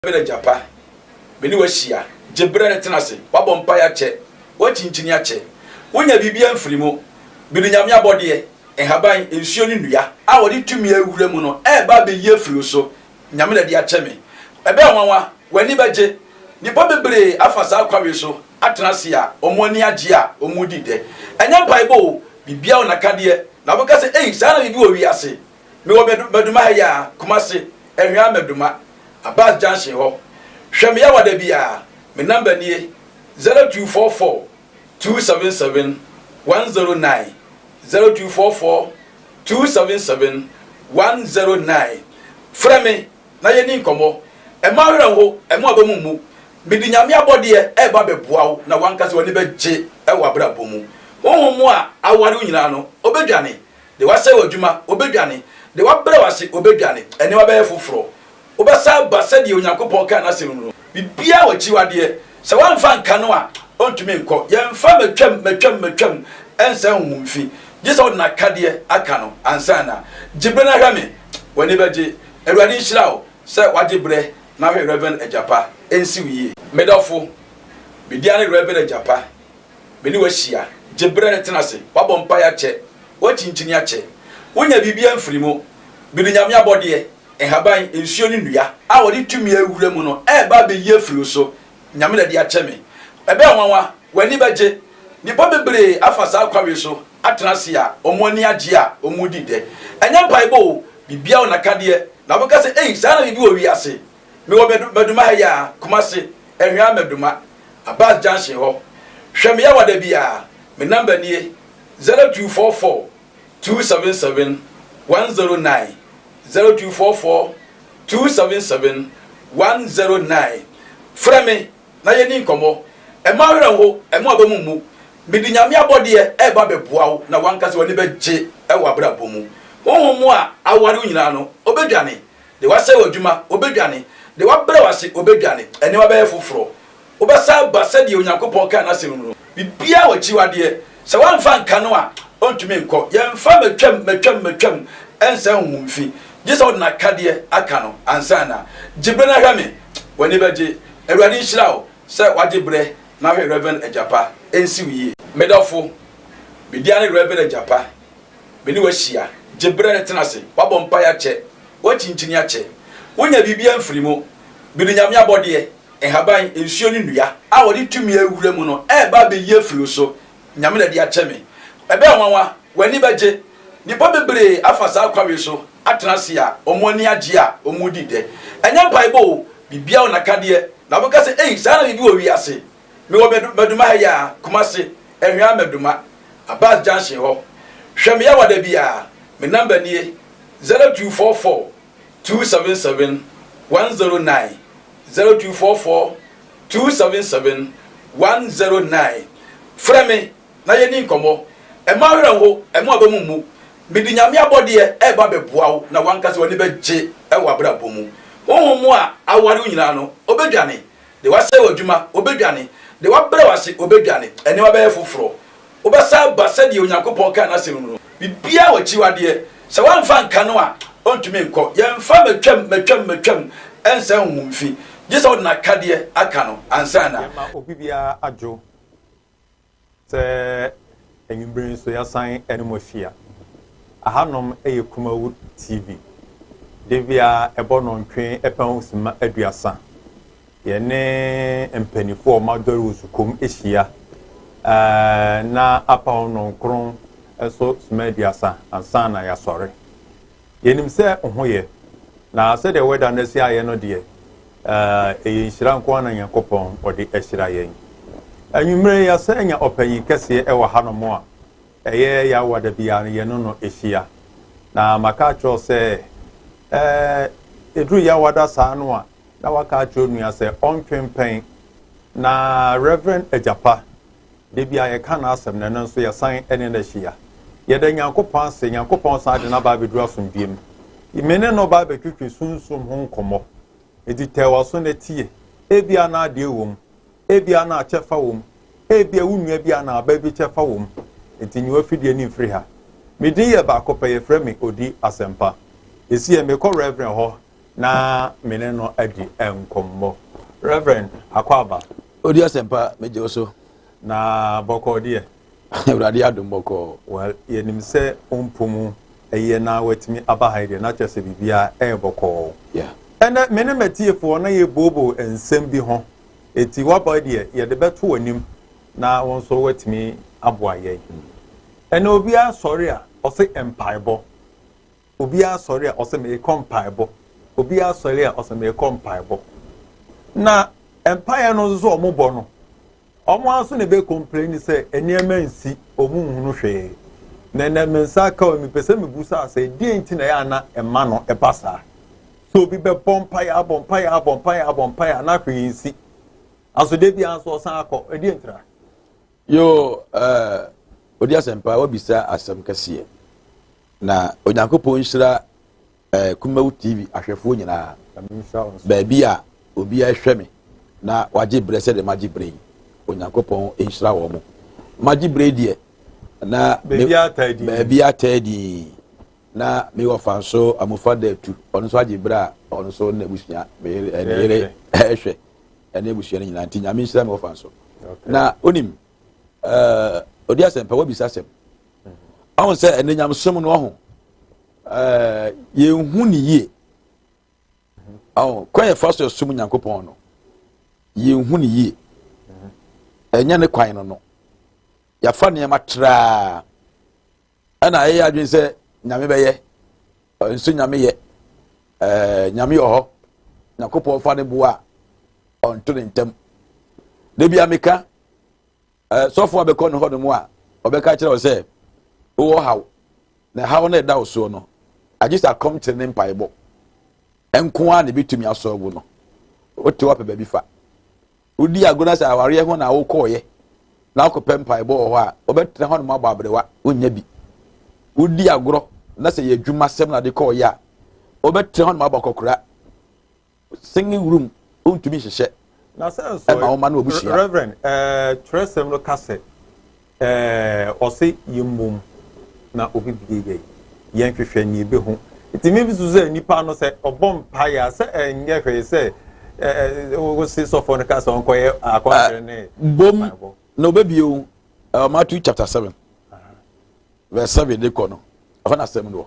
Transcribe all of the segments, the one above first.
Reverend Agyapa, me ne wo ahyia. Gye berɛ no tena ase. Woabɔ mpaeɛ akyɛ. Woakyinkyini akyɛ. Wonya biribiara mfiri mu. Mede Nyame abɔdeɛ, nhaban, nsuo ne nnua a wɔde tumi awura mu no reba abɛyi afiri wo so. Nyame na ɛde akyɛ me. Ɛbɛyɛ nwanwa. W'ani bɛgye. Nnipa bebree afa saa kwan wei so atena ase a wɔn ani agye a wɔredi dɛ. Ɛnyɛ mpaebɔ o, biribiara wɔ n'akadeɛ. Na wobɛka sɛ, Ei, saa na biribi wɔ wiase. Mewɔ Maduma ha yi ara, Kumasi, Anhwea Maduma, Abbas Junction hɔ. Hwɛ me yawa da biara. Me number nie, 0244 277 109, 0244 277 109. Frɛ me na yɛnni nkɔmmɔ. Mma wo werɛ nho, mma w'aba mu mmu. Mede Nyame abɔdeɛ reba abɛboa wo na w'ankasa w'ani bɛgye wɔ abrabɔ mu. Honhom a aware wo nyinaa no, ɔbɛdwane. Deɛ wasɛe w'adwuma, ɔbɛdwane. Deɛ wabrɛ wo ase, ɔbɛdwane. Nneɛma bɛyɛ foforɔ. Wobɛsan aba sɛdeɛ Onyankopɔn kaa n'asɛm no. Biribiara wɔ akyiwadeɛ. Sɛ woamfa anka no a, ɔntumi nkɔ. Yɛmfa matwam, matwam, matwam nsɛe honhom fi. Gye sɛ wode n'akadeɛ aka no ansa na. Gye berɛ na hwɛ me. W'ani bɛgye. Awurade nhyira wo sɛ woagye berɛ na ahwɛ Rev. Agyapa. Ɛnsi wo yie. Me dɔfo, me din ara ne Rev. Agyapa. Me ne wo ahyia. Gye berɛ no tena ase. Woabɔ mpaeɛ akyɛ. Woakyinkyini akyɛ. Wonya biribiara mfiri mu. Mede Nyame abɔdeɛ, nhaban, nsuo ne nnua a wɔde tumi awura mu no reba abɛyi afiri wo so. Nyame na ɛde akyɛ me. Ɛbɛyɛ nwanwa. W'ani bɛgye. Nnipa bebree afa saa kwan wei so atena ase a wɔn ani agye a wɔredi dɛ. Ɛnyɛ mpaebɔ o, biribiara wɔ n'akadeɛ. Na wobɛka sɛ, Ei, saa na biribi wɔ wiase. Mewɔ Maduma ha yi ara, Kumasi, Anhwea Maduma, Abbas Junction hɔ. Hwɛ me yawa da biara. Me number nie, 0244 277 109, 0244 277 109. Frɛ me na yɛnni nkɔmmɔ. Mma wo werɛ nho, mma w'aba mu mmu. Mede Nyame abɔdeɛ reba abɛboa wo na w'ankasa w'ani bɛgye wɔ abrabɔ mu. Honhom a aware wo nyinaa no, ɔbɛdwane. Deɛ wasɛe w'adwuma, ɔbɛdwane. Deɛ wabrɛ wo ase, ɔbɛdwane. Nneɛma bɛyɛ foforɔ. Wobɛsan aba sɛdeɛ Onyankopɔn kaa n'asɛm no. Biribiara wɔ akyiwadeɛ. Sɛ woamfa anka no a, ɔntumi nkɔ. Yɛmfa matwam, matwam, matwam nsɛe honhom fi. Gye sɛ wode n'akadeɛ aka no ansa na. Gye berɛ na hwɛ me. W'ani bɛgye. Awurade nhyira wo sɛ woagye berɛ na ahwɛ Rev. Agyapa. Ɛnsi wo yie. Me dɔfo, me din ara ne Rev. Agyapa. Me ne wo ahyia. Gye berɛ no tena ase. Woabɔ mpaeɛ akyɛ. Woakyinkyini akyɛ. Wonya biribiara mfiri mu. Mede Nyame abɔdeɛ, nhaban, nsuo ne nnua a wɔde tumi awura mu no reba abɛyi afiri wo so. Nyame na ɛde akyɛ me. Ɛbɛyɛ nwanwa. W'ani bɛgye. Nnipa bebree afa saa kwan wei so atena ase a wɔn ani agye a wɔredi dɛ. Ɛnyɛ mpaebɔ o, biribiara wɔ n'akadeɛ. Na wobɛka sɛ, Ei, saa na biribi wɔ wiase. Mewɔ Maduma ha yi ara, Kumasi, Anhwea Maduma, Abbas Junction hɔ. Hwɛ me yawa da biara. Me number nie, 0244 277 109, 0244 277 109. Frɛ me na yɛnni nkɔmmɔ. Mma wo werɛ nho, mma w'aba mu mmu. Mede Nyame abɔdeɛ reba abɛboa wo na w'ankasa w'ani bɛgye wɔ abrabɔ mu. Honhom a aware wo nyinaa no, ɔbɛdwane. Deɛ wasɛe w'adwuma, ɔbɛdwane. Deɛ wabrɛ wo ase, ɔbɛdwane. Nneɛma bɛyɛ foforɔ. Wobɛsan aba sɛdeɛ Onyankopɔn kaa n'asɛm no. Biribiara wɔ akyiwadeɛ. Sɛ woamfa anka no a, ɔntumi nkɔ. Yɛmfa matwam, matwam, matwam nsɛe honhom fi. Gye sɛ wode n'akadeɛ aka no ansa na. Yɛma obi biara adwo Sɛ anwummere nso yɛasan ne mo ahyia. Ahanom yɛ Kumawu TV. Da biara ɛbɔ nnɔntwe pɛn simma aduasa. Yɛne mpanimfoɔ a wɔadɔre wɔ sukɔm ahyia na apaw nnɔnkron nso simma aduasa ansa na yɛasɔre. Yɛnim sɛ wo ho yɛ, na sɛdeɛ wɛda no asi ayɛ no deɛ, ɛyɛ nhyira nko ara na Nyankopɔn ɔde ahyira yɛn. Anwummerɛ yi yɛasɛ anya ɔpanyin kɛseɛ ɛwɔ hanom a ɛyɛ yɛawa da biara no yɛne no ahyia. Na maka akyerɛ wo sɛ ɛduru yɛawada saa no a na waka akyerɛ onua sɛ ɔntwempɛn na Reverend Agyapa Da bi a yɛka n'asɛm na ɛno nso yɛsan ne no ahyia. Yɛda Nyankopɔn ase, Nyankopɔn san de no aba abɛduru asomdwoeɛ mu. Me ne no ba abɛtwetwe sunsum ho nkɔmmɔ. Enti tɛɛ w'aso na tie. Ebia na adeɛ wɔ mu, ebia na kyɛfa wɔ mu, ebia wo nua bi anaa aba bi kyɛfa wɔ mu. Enti nyi w'afidie no mfiri ha. Me din yɛ baako pɛ, yɛfrɛ me Odi Asɛmpa. Ɛsi yɛ mekɔ Reverend hɔ. Na me ne no adi nkɔmmɔ. Reverend Akwaaba. Odi asɛmpa, megye wo so. Na bɔkɔɔ deɛ? Awurade adom bɔkɔɔ. Well, yɛnim sɛ wompo mu ɛyɛ na watumi aba ha yi deɛ, na kyerɛ sɛ biribiara ɛyɛ bɔkɔɔ. Yeah. Ɛnɛ me ne matiefoɔ na yɛbooboo nsɛm bi ho. Eti waba deɛ yɛde bɛto w'anim na wo nso watumi aboa yɛn. Ɛnɛ obiara sɔre a ɔse mpaebɔ. Obiara sɔre a ɔsɛ merekɔ mpaebɔ. Obiara sɔre a ɔsɛ merekɔ mpaebɔ. Na mpaeɛ no nso so wɔn bɔ no, wɔn ara nso na ebe complain sɛ nneɛma nsi, wɔn nhunu hwee. Na ɛnɛ me nsa aka wɔ mepɛ sɛ mebu sa sɛ deɛ nti na ɛyɛ ana ɛma no ɛba saa. So obi bɛbɔ mpaeɛ abɔ mpaeɛ abɔ mpaeɛ abɔ mpaeɛ ana hwee nsi. Aso de bi nso ɔsan akɔ ɛdeɛ ntira. Yoo ɛɛ eh, odi asɛmpa wabisa asɛm kɛseɛ. Na Onyankopɔn nhyira eh, Kumawu TV ahwɛfoɔ nyinaa. Baabi a obiara hwɛ me na wagye berɛ sɛdeɛ magye berɛ yi, Onyankopɔn nhyira wɔn mo. Magye berɛ yi deɛ na baabi ataa din na mewɔ fa nso amofa da atu ɔno nso agye berɛ a ɔno nso ne abusua ne yere ɛhwɛ ɛne abusua no nyinaa nti Nyame nhyira me wɔ fa nso. Na onim ɛɛ odi asɛmpa wabisa asɛm ɔho sɛ ɛnɛ nyamesom no ɔho ɛɛ yɛnhu ne yie ɔho kwan yɛfa so ɛsom nyankopɔn no yɛnhu ne yie ɛnyɛ ne kwan no no yɛafa nneɛma traa ɛna ɛyɛ adwene sɛ nyame bɛyɛ nso nyame yɛ ɛɛ nyame wɔ hɔ nyankopɔn fa ne boa a ɔnto ne ntam debi ameka ɛɛ sɔfo a bɛkɔ ne hɔ nom a ɔbɛka kyerɛ wo sɛ wowɔ haw na haw no ɛda wo soɔ no agye sɛ akɔm kyerɛ ne mpaebɔ nko ara na ebɛtumi asɔ wo no wote wapɛ baabi fa Wodi agorɔ na sɛ awareɛ ho na wokɔɔyɛ na wokɔpɛ mpaebɔ wɔ hɔ a, wobɛtena hɔ nom abɔ aberewa, wonnya bi. Wodi agorɔ na sɛ yɛ adwuma sɛm na de kɔɔyɛ a, wobɛtena hɔ nom abɔ akɔkora. Singing room, wontumi nhyehyɛ. Na sɛ nso, Ɛma wo ma ne w'abusua. Reverend, eh, twerɛsɛm no ka sɛ, Ɛɛ, ɔse yɛmmom na obi bie yɛn, yɛnhwehwɛ nea yɛbɛhu. Nti me nso sɛ nipa no sɛ ɔbɔ mpaeɛ a sɛ ɛnyɛ hwee sɛ ɛɛ wose sɔfoɔ no ka sɛ ɔnkɔyɛ akɔnkyerɛ ne Bom mpaebɔ. na ɔbɛbie wo ɛwɔ Matthew chapter 7 verse 7 de kɔ no ɛhɔ na asɛm no wɔ.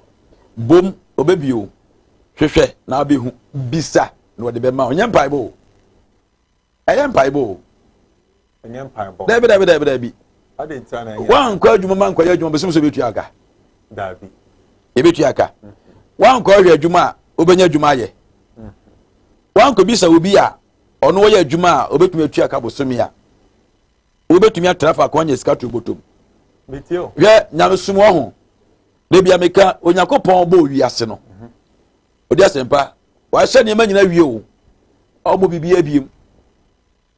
Bom ɔbɛbie wo, hwehwɛ na wabɛhu, bisa na wɔde bɛma wo. Nyɛ mpaebɔ o. Ɛyɛ mpaebɔ o. Ɛnyɛ mpaebɔ. Dabi dabi dabi dabi. Ade ntia na ɛnyɛ. Wankɔ adwuma ma nkɔyɛ adwuma bɛsɛm sɛ obetua aka. Dabi. Ebetua aka. Wankɔ ahwɛ adwuma a obenya adwuma ayɛ. Wankɔ bisa obi a ɔno ɔyɛ adwuma a obetumi atua aka bosome a wobɛtumi atra faako anya sika to bɔtɔm. Hwɛ nyamesom wɔ ho. Dabi ameka Onyankopɔn bɔɔ wiase no. Odi asɛmpa. Wahyɛ nneɛma nyinaa wie o. Ɔmmɔ biribiara biem.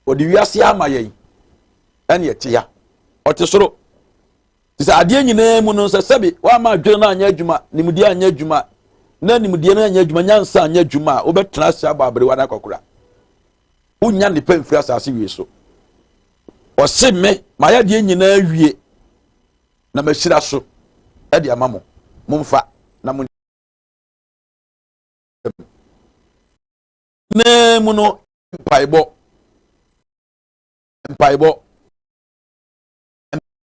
Ɔde wiase ama yɛn. Ɛne ɛte ha. Ɔte soro. Te sɛ adeɛ nyinaa mu no sɛ sɛbi wama adwene no anyɛ adwuma, nimdeɛ anyɛ adwuma, na nimdeɛ no anyɛ adwuma, nyansa anyɛ adwuma a, wobɛtena ase abɔ aberewa no akɔkora. Wonya nnepa mfiri asase wie so. Ɔse me, mayɛ adeɛ nyinaa wie na mahyira so de ama mo. Momfa na mo nyinaa mu no mpaebɔ mpaebɔ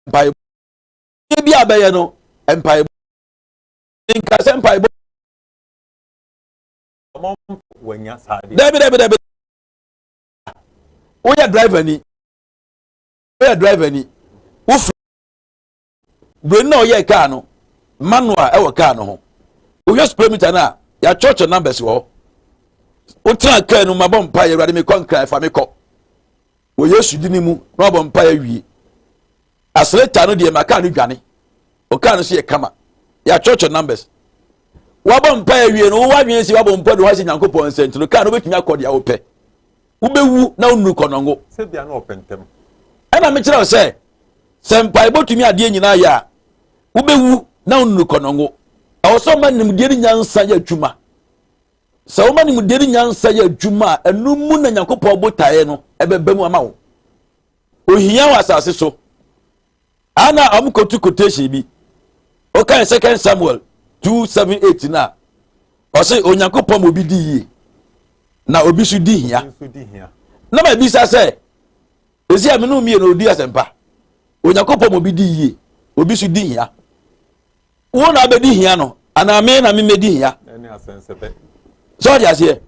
mpaebɔ bi a bɛyɛ no mpaebɔ nka sɛ mpaebɔ dabi dabi dabi woyɛ driver ni woyɛ driver ni wofiri Buroni na ɔyɛɛ kaa no, manual ɛwɔ kaa no ho. Wohwɛ speedometer no a, yɛakyerɛkyerɛ numbers wɔ hɔ. Wotena kaa no mu abɔ mpaeɛ, Awurade mekɔ nkran, fa me kɔ. Wɔ Yesu di ne mu na wabɔ mpaeɛ awie. Accelerator no deɛ ma kaa no dwane. O kaa no so yɛ kama. Yɛakyerɛkyerɛ numbers. Wabɔ mpaeɛ awie no, wowɔ adwene sɛ wabɔ mpaeɛ de wɔahyɛ Nyankopɔn nsa nti no, kaa no wobɛtumi akɔ deɛ wopɛ. Wobɛwu na wonnuru kɔnɔngo. Sɛ bia na ɔpɛ ntɛm. Ɛna mekyerɛ wo sɛ, sɛ mpaebɔ tumi adeɛ nyinaa yɛ a, wobɛwu na wonnuru kɔnɔngo. Ɛwɔ sɛ ɔma nimdeɛ ne nyansa yɛ adwuma. Sɛ woma nimdeɛ ne nyansa yɛ adwuma a, ɛno mu na Nyankopɔn botaeɛ no ɛbɛba mu ama wo. Ohia wɔ asase so. Ana wɔn kɔtu quotation bi. Wokan Second Samuel 2 7 8 no a, ɔse Onyankopɔn ma obi di yie. Na obi so di hia. Na ma ebisa sɛ, esi a mene mmienu odi asɛmpa. Onyankopɔn ma obi di yie, obi so di hia. Wo na abɛdi hia no, anaa me na memɛdi hia? Sɛ ɔde aseɛ,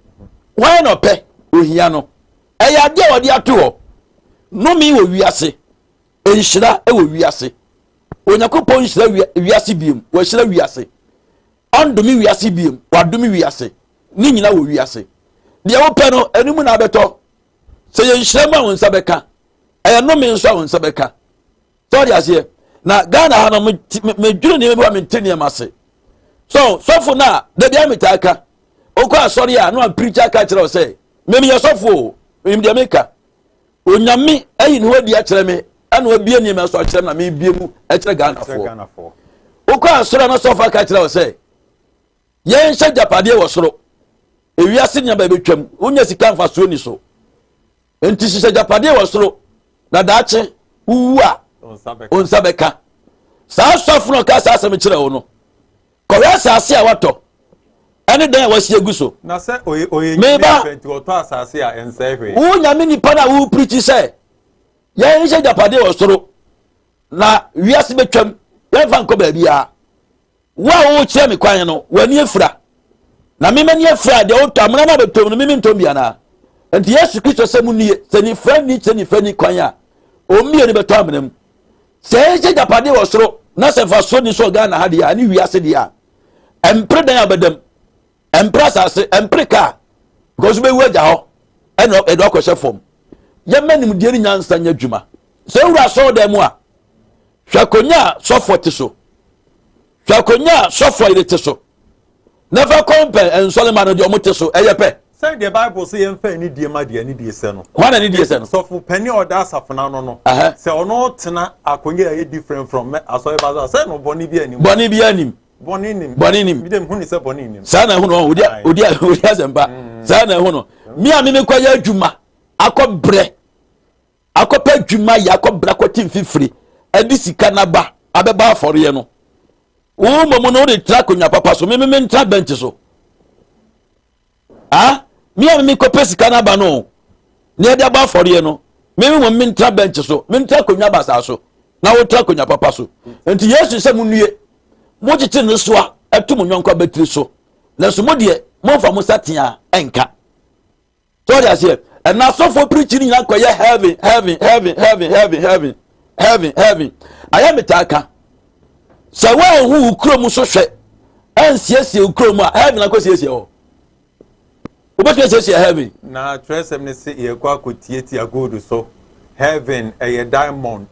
hwan na ɔpɛ ohia no? Ɛyɛ adeɛ a wɔde ato hɔ. Nome wɔ wiase, nhyira wɔ wiase. Onyankopɔn nhyira wiase biem, wɔahyira wiase. Ɔndome wiase biem, wadome wiase. Ne nyina wɔ wiase. Deɛ wopɛ no, ɛno mu na abɛtɔ. Sɛ yɛ nhyira mu a wo nsa bɛka, ɛyɛ nome nso a wo nsa bɛka. Sɛ ɔde aseɛ, na Ghana ha no medwene nneɛma bi wa mente nneɛma ase. So sɔfo no a da bia metaa ka, wokɔ asɔre a na wampirikyi aka kyerɛ wo sɛ memeyɛ sɔfo o, menim deɛ meka. Onyame ayi ne ho adi akyerɛ me ɛna wabie nneɛma so akyerɛ me na mebie mu ɛkyerɛ Ghanafoɔ. Wokɔ asɔre a na sɔfo aka kyerɛ wo sɛ yɛnhyɛ gyapadeɛ wɔ soro, ewiase nneɛma ɛbɛtwam, wonya sika mfasoɔ ni so, nti hyehyɛ gyapadeɛ wɔ soro na daakye wowu a wo nsa bɛka. Saa sɔfo no ɔka saa asɛm kyerɛ wo no, kɔhwɛ asase a watɔ ɛne dan a wasi agu so. Na sɛ ɔyɛ ɔyɛ nyame nipa nti ɔtɔ asase a ɛnsɛe hwee. Wo nyame nipa no a wo pirikyi sɛ yɛnhyɛ gyapadeɛ wɔ soro na wiase bɛtwam yɛmfa nkɔ baabiara, wo a wokyerɛ me kwan no w'ani afira, na me m'ani afira deɛ wotɔ amena no abɛtɔm no meme ntɔm bi anaa? Nti Yesu Kristo sɛ mu nie, sɛ nifra ni kyerɛ nifra ni kwan a ɔmmie no bɛtɔ amena mu. Sɛ ɛnhyɛ gyapadeɛ wɔ soro na sɛ mfasoɔ ni so Ghana ha deɛ a ne wiase deɛ a, ɛmpere dan a bɛdam, ɛmpere asase, ɛmpere kaa, because wobɛwu agya hɔ ɛna ɛde akɔhyɛ fam. Yɛma nimdeɛ ne nyansa nyɛ adwuma. Sɛ wura asɔre dan mu a, hwɛ akonnwa a sɔfoɔ te so, hwɛ akonnwa a sɔfoɔ yere te so, na fa kɔmpɛ nsɔlema no deɛ ɔmo te so, ɛyɛ pɛ. Sɛdeɛ Bible sɛ yɛmfa anidie ma deɛ anidie sɛ no. Hwan na anidie sɛ no? Sɔfo panin a ɔda asafo no ano no. Sɛ ɔno tena akonnwa a ɛyɛ different from asɔre ba so a, sɛ no bɔne bi anim. Bɔne bi anim. Bɔne nim. Bɔne nim. Bi dem hu ne sɛ bɔne nim. Saa na ɛho no, odi odi odi asɛmpa. Saa na ɛho no. Mi a mi mi kɔ yɛ adwuma akɔ brɛ akɔpɛ adwuma yɛ akɔ brɛ akɔte mfifiri ɛde sika naba abɛba afɔreɛ no. Wo mmom no wode tra akonnwa papa so, me me ntra bɛnkye so. Ah, me a me kɔpɛ sika no aba no, na yɛde abɔ afɔreɛ no, me me mmom mentra bɛnkye so, mentra akonnwa basaa so, na wotra akonnwa papa so. Nti Yesu sɛ monnue, mokyekye ne soa ɛto mo nyɔnko abatiri so, nanso mo deɛ momfa mo nsateaa ɛnka. So ɔde aseɛ, ɛna asɔfoɔ pirikyi no nyinaa kɔyɛ heaven, heaven, heaven, heaven, heaven, heaven, heaven, heaven. Ayɛ metaa ka sɛ woanhu wo kurom so hwɛ ansiesie wo kurom a, heaven akɔsiesie hɔ. Wobɛtumi asiesie heaven. Na twerɛsɛm no se yɛkɔ akɔtiatia gold so. Heaven ɛyɛ diamond.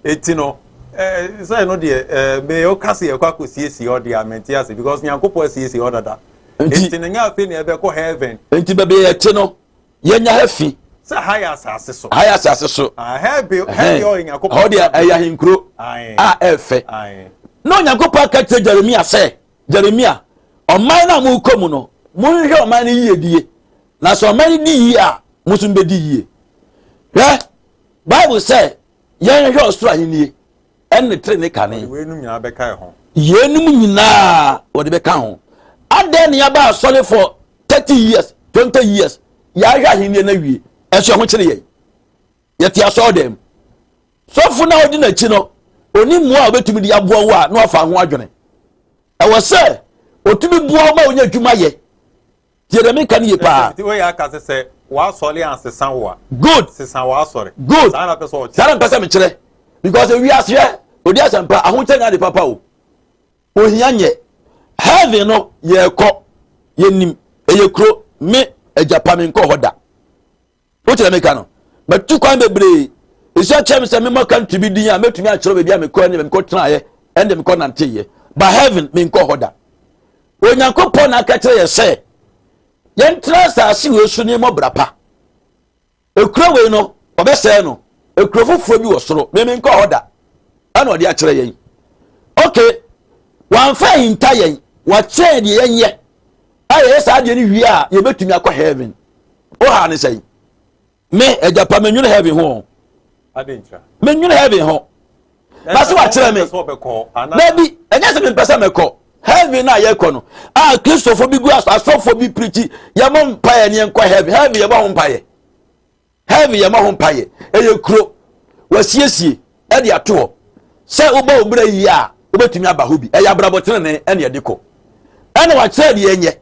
Eti no sɛ ɛno deɛ me woka se yɛkɔ akɔsiesie hɔ deɛ a mente ase because Nyankopɔn asiesie hɔ dada. Nti no nyɛ afei na yɛbɛkɔ heaven. Nti baabi a yɛte no yɛnya ha fi. Sɛ ha yɛ asase so. Ha yɛ asase so. Heaven ɔyɛ Nyankopɔn. Hɔ deɛ ɛyɛ ahenkuro a ɛfɛ. Na Onyankopɔn aka kyerɛ Jeremia sɛ, Jeremia, ɔman no a morekɔ mu no, monhwɛ ɔman no yiedie, na sɛ ɔman no di yie a, mo nso mobɛdi yie. Hwɛ, Bible sɛ yɛnhwɛ ɔsoro ahennie ɛne tiri ne kane. Yeinom nyinaa wɔde bɛka ho. Adɛn ne yɛaba asɔre for 30 years, 20 years, yɛahwɛ ahennie no awie, ɛnso ɛho kyere yɛn. Yɛte asɔre dɛm. Sɔfo no a ɔdi n'akyi no, ɔni mmoa a ɔbɛtumi de aboa wo a na wafa ho adwene. Ɛwɔ sɛ ɔtumi boa wo ma wonya adwuma yɛ. Tie deɛ meka no yie paa. Nti wei aka sɛ sɛ w'asɔre ansesa wo a. Good. Sesa w'asɔre. Good. Saa na pɛ sɛ ɔkyerɛ. Saa na mpɛ sɛ mekyerɛ. Because ewiase hwɛ, odi asɛmpa, ahokyɛ nyɛ ade papa o. Ohia nyɛ. Heaven no yɛkɔ, yɛnim, ɛyɛ kuro, me agyapa menkɔ hɔ da. Wote deɛ meka no? Matu kwan bebree. Ɛsi akyerɛ me sɛ memmɔ country bi din a mɛtumi akyerɛ baabi a mekɔ ne mekɔ tenaeɛ ɛne mekɔ nanteeɛ. Ba heaven menkɔ hɔ da. Onyankopɔn na aka kyerɛ yɛ sɛ yɛntena asase wei so ne mmɔ bra pa. Ekuro wei no ɔbɛsɛe no. Ekuro foforɔ bi wɔ soro. Me menkɔ hɔ da. Ɛna ɔde akyerɛ yɛn. Okay, wamfa ahinta yɛn. Wakyerɛ yɛn deɛ yɛnyɛ. A yɛyɛ saa adeɛ no wie a yɛbɛtumi akɔ heaven. Woha ne sɛn? Me agyapa menwene heaven ho. Menwene heaven ho. Na sɛ wakyerɛ me. Dabi, ɛnyɛ sɛ mempɛ sɛ mɛkɔ. Heaven a yɛkɔ no a Kristofo bi gu asɔfo bi pirikyi, yɛmɔ mpaeɛ ne yɛnkɔ heaven. Heaven yɛbɔ ho mpaeɛ. Heaven yɛmɔ ho mpaeɛ. Ɛyɛ kuro wɔasiesie ɛde ato hɔ sɛ wobɔ wo berɛ yie a wobɛtumi aba hɔ bi. Ɛyɛ abrabɔ tenene ɛne ɛde kɔ. Ɛna wakyerɛ deɛ ɛnyɛ.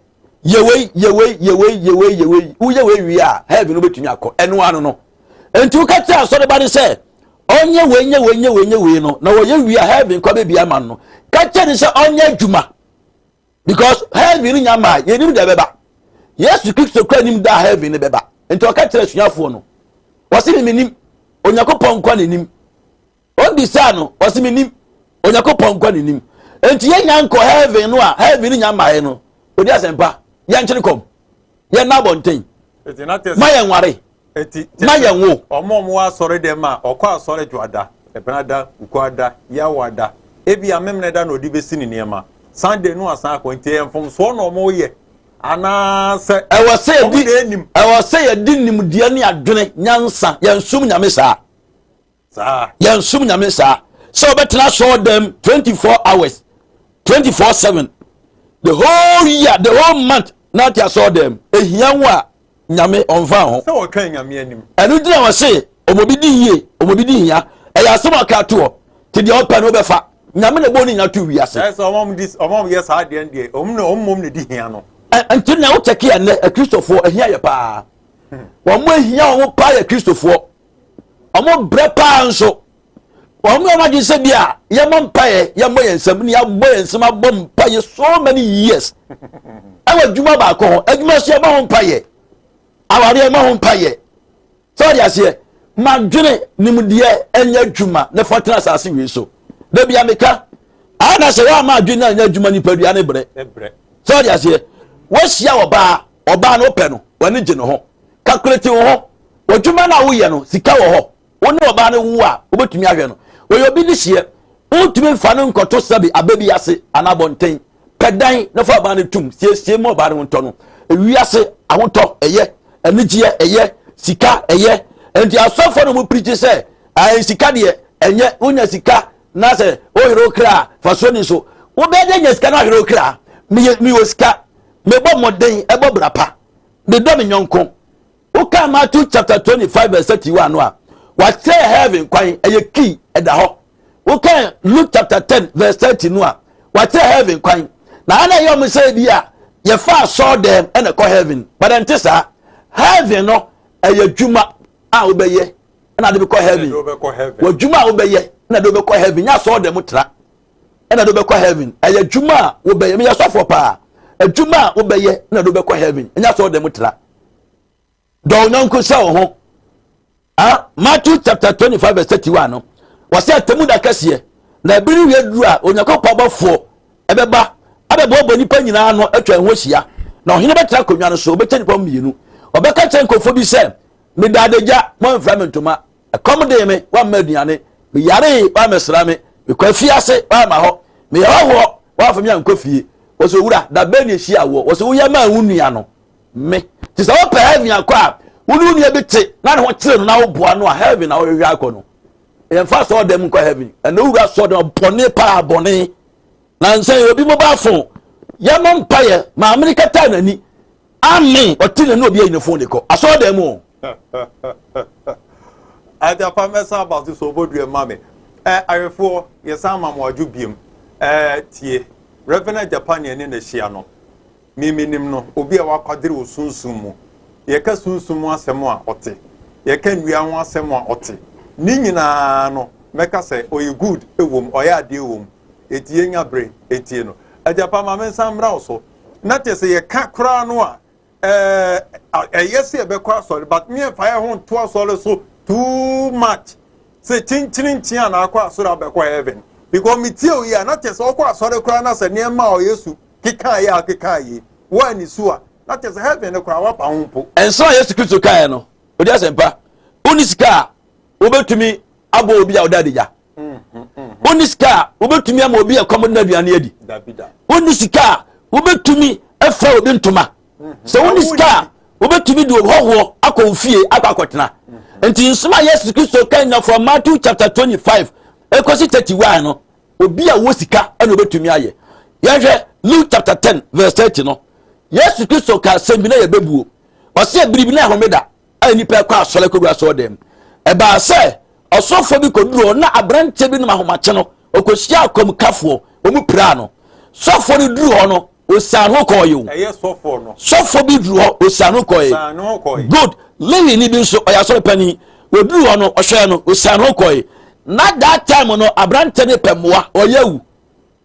Yɛ wei, yɛ wei, yɛ wei, yɛ wei, yɛ wei. Woyɛ wei wie a heaven wobɛtumi akɔ. Ɛno ano no. Nti woka kyerɛ asɔreba no sɛ ɔnyɛ wei, nyɛ wei, nyɛ wei, nyɛ wei no na wɔyɛ wie a heaven kɔ bɛbi ama no. Ka kyerɛ no sɛ ɔnyɛ adwuma because heaven no nya maa yɛnim deɛ ɛbɛba. Yesu Kristo kura nim da heaven no bɛba. Nti ɔka kyerɛ asuafoɔ no, wɔse me menim, Onyankopɔn nkwa n'anim. Ɔbisaa no, ɔse menim, Onyankopɔn nkwa n'anim. Nti yɛnya nkɔ heaven no a heaven no nya mmaeɛ no, ɔdi asɛmpa, yɛnkyere kɔm, yɛnna abɔnten, ma yɛnware, ma yɛnwo. Ɔmo a ɔmo wɔ asɔre dɛm a ɔkɔ asɔre dwoada, ɛbenada, wukuada, yawada, ebi a memeneda na ɔde besi ne nneɛma, Sunday no asan akɔ, nti ɛyɛ mfomsoɔ na ɔmo yɛ anaasɛ ɛwɔ sɛ ɔmo yɛdi na enim. Ɛwɔ sɛ yɛdi nimdeɛ ne adwene nyansa. Yɛnsom Nyame saa. Saa. Yɛnsom Nyame saa sɛ wɔbɛtena asɔɔ dɛm 24 hours, 24/7, the whole year, the whole month na ate asɔɔ dɛm ehia wo a Nyame ɔnfa ho. Sɛ wɔtwɛn Nyame anim. Ɛno gyina wɔ se ɔmo bi di yie, ɔmo bi di hia. Ɛyɛ asɛm a ɔka toɔ te deɛ ɔpɛ no wobɛfa. Nyame na ɛbɔ ne nyina to wiase. Ɛsɛ ɔmo ɔmo di ɔmo ɔmo yɛ saa adeɛ no deɛ, ɔmo na ɔmo mmom na di hia no. Nti na wokyɛke ɛnɛ akristofoɔ ahia yɛ paa. Wɔn ahia wɔn paa yɛ kristofoɔ. Wɔn brɛ paa nso. Wɔn yɛ wɔn adwene sɛ bi a yɛmmɔ mpaeɛ, yɛmmɔ yɛn nsam ne yɛabɔ yɛn nsam abɔ mpaeɛ so many years. Ɛwɔ adwuma baako ho, adwuma so yɛbɔ ho mpaeɛ, awareɛ yɛmmɔ ho mpaeɛ. Sɛ wɔde aseɛ, madwene nimdeɛ ɛnyɛ adwuma na fa tena asase wei so. Dabi a meka, ana sɛ wɔama adwene anyɛ adwuma nipadua ne brɛ. Sɛ wɔde aseɛ, wɔahyia ɔbaa, ɔbaa no wopɛ no, w'ani gye ne ho. Calculate wo ho. W'adwuma no a woyɛ no, sika wɔ hɔ. Wo ne ɔbaa no wo a, wobɛtumi ahwɛ no. Wɔyɛ obi de hyeɛ. Wontumi mfa no nkɔto sɛbe aba bi ase anaa abɔnten. Pɛ dan na fa ɔbaa no tom. Siesie ma ɔbaa no ho ntɔ no. Ewiase ahotɔ ɛyɛ, anigyeɛ ɛyɛ, sika ɛyɛ. Nti asɔfoɔ no mu pirikyi sɛ, ae sika deɛ ɛnyɛ, wonya sika na sɛ woyere wo kra a, fa so ni so. Wobɛyɛ dɛ nya sika na ahwere wo kra. Meyɛ sika, mebɔ mmɔden, ɛbɔ bra pa. Medɔ me nyɔnko. Woka Matthew chapter 25 verse 31 no a, wakyerɛ heaven kwan, ɛyɛ key, ɛda hɔ. Woka Luke chapter 10 verse 30 no a, wakyerɛ heaven kwan. Na ana ɛyɛ ɔmo sɛ bi a yɛfa asɔɔ dɛm ɛna ɛkɔ heaven, but ɛnte saa. Heaven no ɛyɛ adwuma a wobɛyɛ ɛna de bɛkɔ heaven. W'adwuma a wobɛyɛ ɛna de wobɛkɔ heaven, nyɛ asɔɔ dɛm tra ɛna de wobɛkɔ heaven. Ɛyɛ adwuma a wobɛyɛ. Meyɛ sɔfoɔ paa. Adwuma a wobɛyɛ ɛna de wobɛkɔ heaven, ɛnyɛ asɔɔ dɛm tra. Dɔ wo yɔnko sɛ wo ho. Ah, Matthew chapter 25 verse 31 no, wɔsɛ atemu da kɛseɛ na ɛbere wie duru a Onyankopɔn abɔfoɔ ɛbɛba abɛboaboa nnipa nyinaa ano atwa ɛho ahyia, na ɔhene bɛtena akonnwa no so, ɔbɛkyɛ nnipa mmienu. Ɔbɛka kyerɛ nkurɔfoɔ bi sɛ, meda adagya, moamfira me ntoma, ɛkɔm dee me, woamma aduane, meyaree, woammɛsra me, mekɔ afiase, woamma hɔ, meyɛ hɔhoɔ, woamfa me ankɔ fie. Wɔsɛ owura, da bɛn na ɛhyia woɔ? Wɔsɛ woyɛ maa wo nua no me. Nti sɛ wopɛ heaven akɔ a, wo ne wo nua bi te na ne ho kyere no na woboa no a, heaven na wohwehwɛ akɔ no. Yɛmfa asɔɔdan mu nkɔ heaven. Ɛna wowura asɔɔdan bɔne paa bɔne. Na nsɛn obi mobile phone yɛmɔ mpaeɛ maame no kataa n'ani ame ɔte n'ani obi ayi ne phone de kɔ asɔɔdan mu o. Agyapa mɛsan aba so sɛ ɔbɔdua ma me. Ɛ awefoɔ yɛsan ma mo adwo biem. Ɛ tie Reverend Agyapa ne ɛne no ahyia no. Me menim no, obi a wakwadere wɔ sunsum mu. Yɛka sunsum mu asɛm a, ɔte. Yɛka nnua ho asɛm a, ɔte. Ne nyinaa no, mɛka sɛ ɔyɛ good wɔ mu, ɔyɛ adeɛ wɔ mu. Enti yɛnya bere ntie no. Agyapa, ma mensan mmra wo so. Na kyerɛ sɛ yɛka koraa no a, ɛɛ, ɛyɛ sɛ yɛbɛkɔ asɔre, but me yɛmfa yɛn ho nto asɔre so too much. Sɛ kyinkyini nkyen a na akɔ asɔre abɛkɔ heaven. Because metie wo yi a, na kyerɛ sɛ ɔkɔ asɔre koraa na sɛ nneɛma a ɔyɛ su kekaa yɛ a ɔkekaa yei, wo anni so a, na kyerɛ sɛ heaven no koraa woapa ho mpo. Nsɛm a Yesu Kristo kaeɛ no, ɔdi asɛmpa. Wonni sika a, wobɛtumi abɔ obi a ɔda adagya. Wonni sika a, wobɛtumi ama obi a ɛkɔm de no aduane adi. Wonni sika a, wobɛtumi afira obi ntoma. Sɛ wonni sika a, wobɛtumi de hɔhoɔ akɔ wo fie akɔ akɔtena. Nti nsɛm a Yesu Kristo kae na from Matthew chapter 25 ɛkɔsi 31 no, obi a ɔwɔ sika ɛna obɛtumi ayɛ. Yɛhwɛ Luke chapter 10 verse 30 no, Yesu Kristo ka asɛm bi na yɛbɛbuo. Ɔsɛ biribi na homeda a nnipa ɛkɔ asɔre kɔdu asɔre dɛm. Ɛbaa sɛ ɔsɔfoɔ bi kɔduru hɔ na aberanteɛ bi nom ahomakye no, ɔkɔhyia akɔmkafoɔ, wɔn piraa no. Sɔfoɔ no duru hɔ no, osian ho kɔɔ o. Ɛyɛ sɔfoɔ no. Sɔfoɔ bi duru hɔ, osian ho kɔɔ. Osian ho kɔɔ. Good. Lewini bi nso, ɔyɛ asɔre panin. Ɔduru hɔ no, ɔhwɛɛ no, osian ho kɔɔ. Na that time no, aberanteɛ no pɛ mmoa, ɔyɛ awu.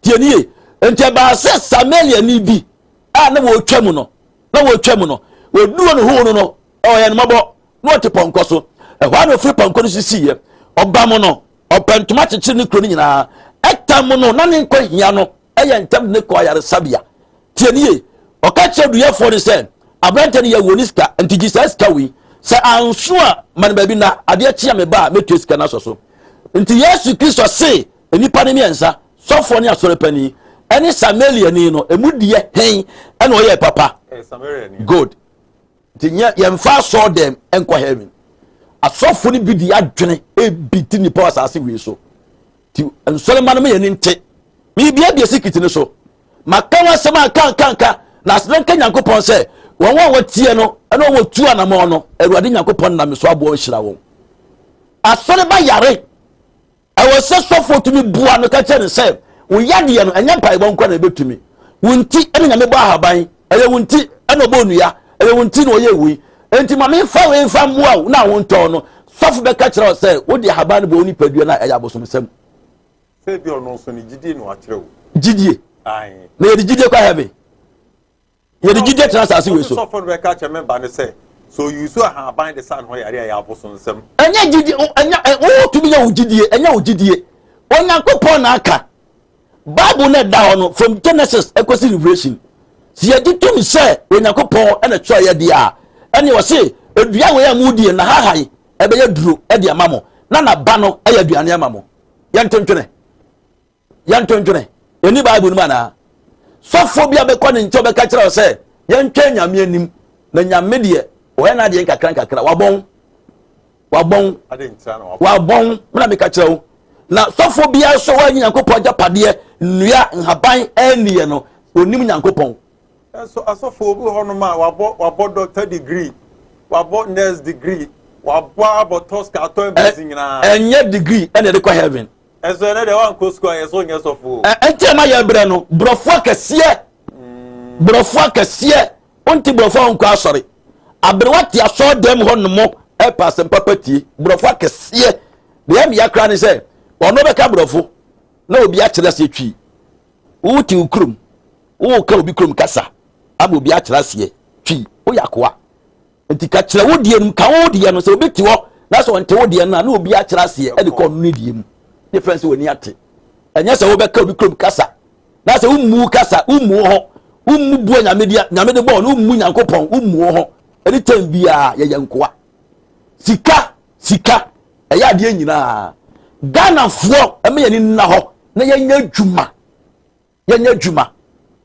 Tie nie. Nti ɛbaa sɛ Samariani bi a na wɔretwa mu no, na wɔretwa mu no, wɔduru hɔ no huu no no, ɔyɛ no mmɔbɔ, na ɔte pɔnkɔ so. Ɛhɔ a na ɔfiri pɔnkɔ no so siiɛ. Ɔbam no, ɔpɛ ntoma kyekyere ne kuro no nyinaa. Ɛtam no, na ne nkwa hia no, ɛyɛ ntɛm de ne kɔ ayaresabea. Tie nie, ɔka kyerɛ duyɛfoɔ no sɛ, aberantɛ no yɛ wɔ ne sika, nti gye saa sika wei. Sɛ anso a, ma no baabi na adeɛ kye a meba a, mɛtua sika no asɔ so. Nti Yesu Kristo se nnipa no mmiɛnsa, sɔfoɔ ne asɔre panin, ɛne Samariani no, emu deɛ hɛn ɛna ɔyɛɛ papa? Good. Nti nyɛ yɛmfa asɔɔ dɛm nkɔ heaven. Asɔfo no bi de adwene ebi ti nipa wɔ asase wei so. Ti nsɔrema no ma yɛn nte. Miribiabia sikiti no so. Maka wɔn asɛm a nka na asena nka Nyankopɔn sɛ wɔn a wɔtie no ɛna wɔn tu anamɔn no, Awurade Nyankopɔn nam so aboɔ nhyira wɔn. Asɔre ba yare. Ɛwɔ sɛ sɔfoɔ tumi bua no ka kyerɛ no sɛ, wo yadeɛ no, ɛnyɛ mpaebɔ nko na ɛbɛtumi. Wo nti ɛna Nyame bɔ ahaban, ɛyɛ wo nti ɛna ɔbɔ nnua, ɛyɛ wo nti na ɔyɛ wei. Enti ma memfa wei mfa mmoa wo na wo ntɔn no. Sɔfo bɛka kyerɛ wo sɛ, wode ahaban no bɔ wo nipadua no a, ɛyɛ abosomsɛm. Sɛ ebi ɔno nso ne gyidie na wakyerɛ wo. Gyidie? Ae. Na yɛde gyidie kɔ heaven? Yɛde gyidie tena asase wei so. Sɔfo no bɛka kyerɛ me ba no sɛ, sɛ ɔyusu ahaban de sa ne ho yare a, ɛyɛ abosonsɛm. Ɛnyɛ gyidie, ɛnyɛ, wotumi yɛ wo gyidie, ɛnyɛ wo gyidie. Onyankopɔn na aka. Bible no ɛda hɔ no, from Genesis ɛkɔsi Revelation. Sɛ yɛgye tom sɛ Onyankopɔn ɛna kyerɛ yɛ deɛ a, ɛne ɔse, edua wei a modie na hahae ɛbɛyɛ duro ɛde ama mo, na n'aba no ɛyɛ aduane ama mo. Yɛntontwene. Yɛntwentwene. Ɛni Bible no mu anaa? Sɔfoɔ bi a bɛkɔ ne nkyɛn bɛka kyerɛ wo sɛ yɛntwɛn Nyame anim na Nyame deɛ ɔyɛ n'adeɛ nkakra nkakra. Wabɔn. Wabɔn. Wabɔn. Mena meka kyerɛ wo. Na sɔfoɔ biara nso wɔanyi Nyankopɔn agyapadeɛ, nnua, nhaban anniɛ no, ɔnim Nyankopɔn. Nso asɔfo obi wɔ hɔnom a wabɔ wabɔ doctor degree, wabɔ nurse degree, wabɔ abɔ Tosca atɔ embassy nyinaa. Ɛnyɛ degree ɛna ɛde kɔ heaven. Ɛso ɛnɛ deɛ wankɔ sukuu a yɛsɛ onyɛ sɔfo o. Ɛnti ɛma yɛ brɛ no borɔfo akɛseɛ borɔfo akɛseɛ wonte borɔfo a wonkɔ asɔre aberewa te asɔre dɛm hɔ nom ɛpɛ asɛm papa tie borɔfo akɛseɛ deɛ ɛmea koraa ne sɛ ɔno bɛka borɔfo na obi akyerɛ aseɛ twi wote wo kurom woka obi kurom kasa ama obi akyerɛ aseɛ twi woyɛ akoa. Nti ka kyerɛ wo deɛ no ka wo deɛ no sɛ obi te hɔ na sɛ ɔnte wo deɛ no a na obi akyerɛ aseɛ ɛde kɔ ɔno ne deɛ mu ne fɛn sɛ w'ani ate. Ɛnyɛ sɛ wobɛka obi kurom kasa na sɛ wommu kasa wommu wo ho wommu bua nyame deɛ nyame de bɔɔ no wommu Nyankopɔn wommu wo ho ɛne tɛm biara yɛyɛ nkoa. Sika sika ɛyɛ adeɛ nyinaa. Ghanafoɔ ɛma yɛn ani nna hɔ na yɛnyɛ adwuma. Yɛnyɛ adwuma.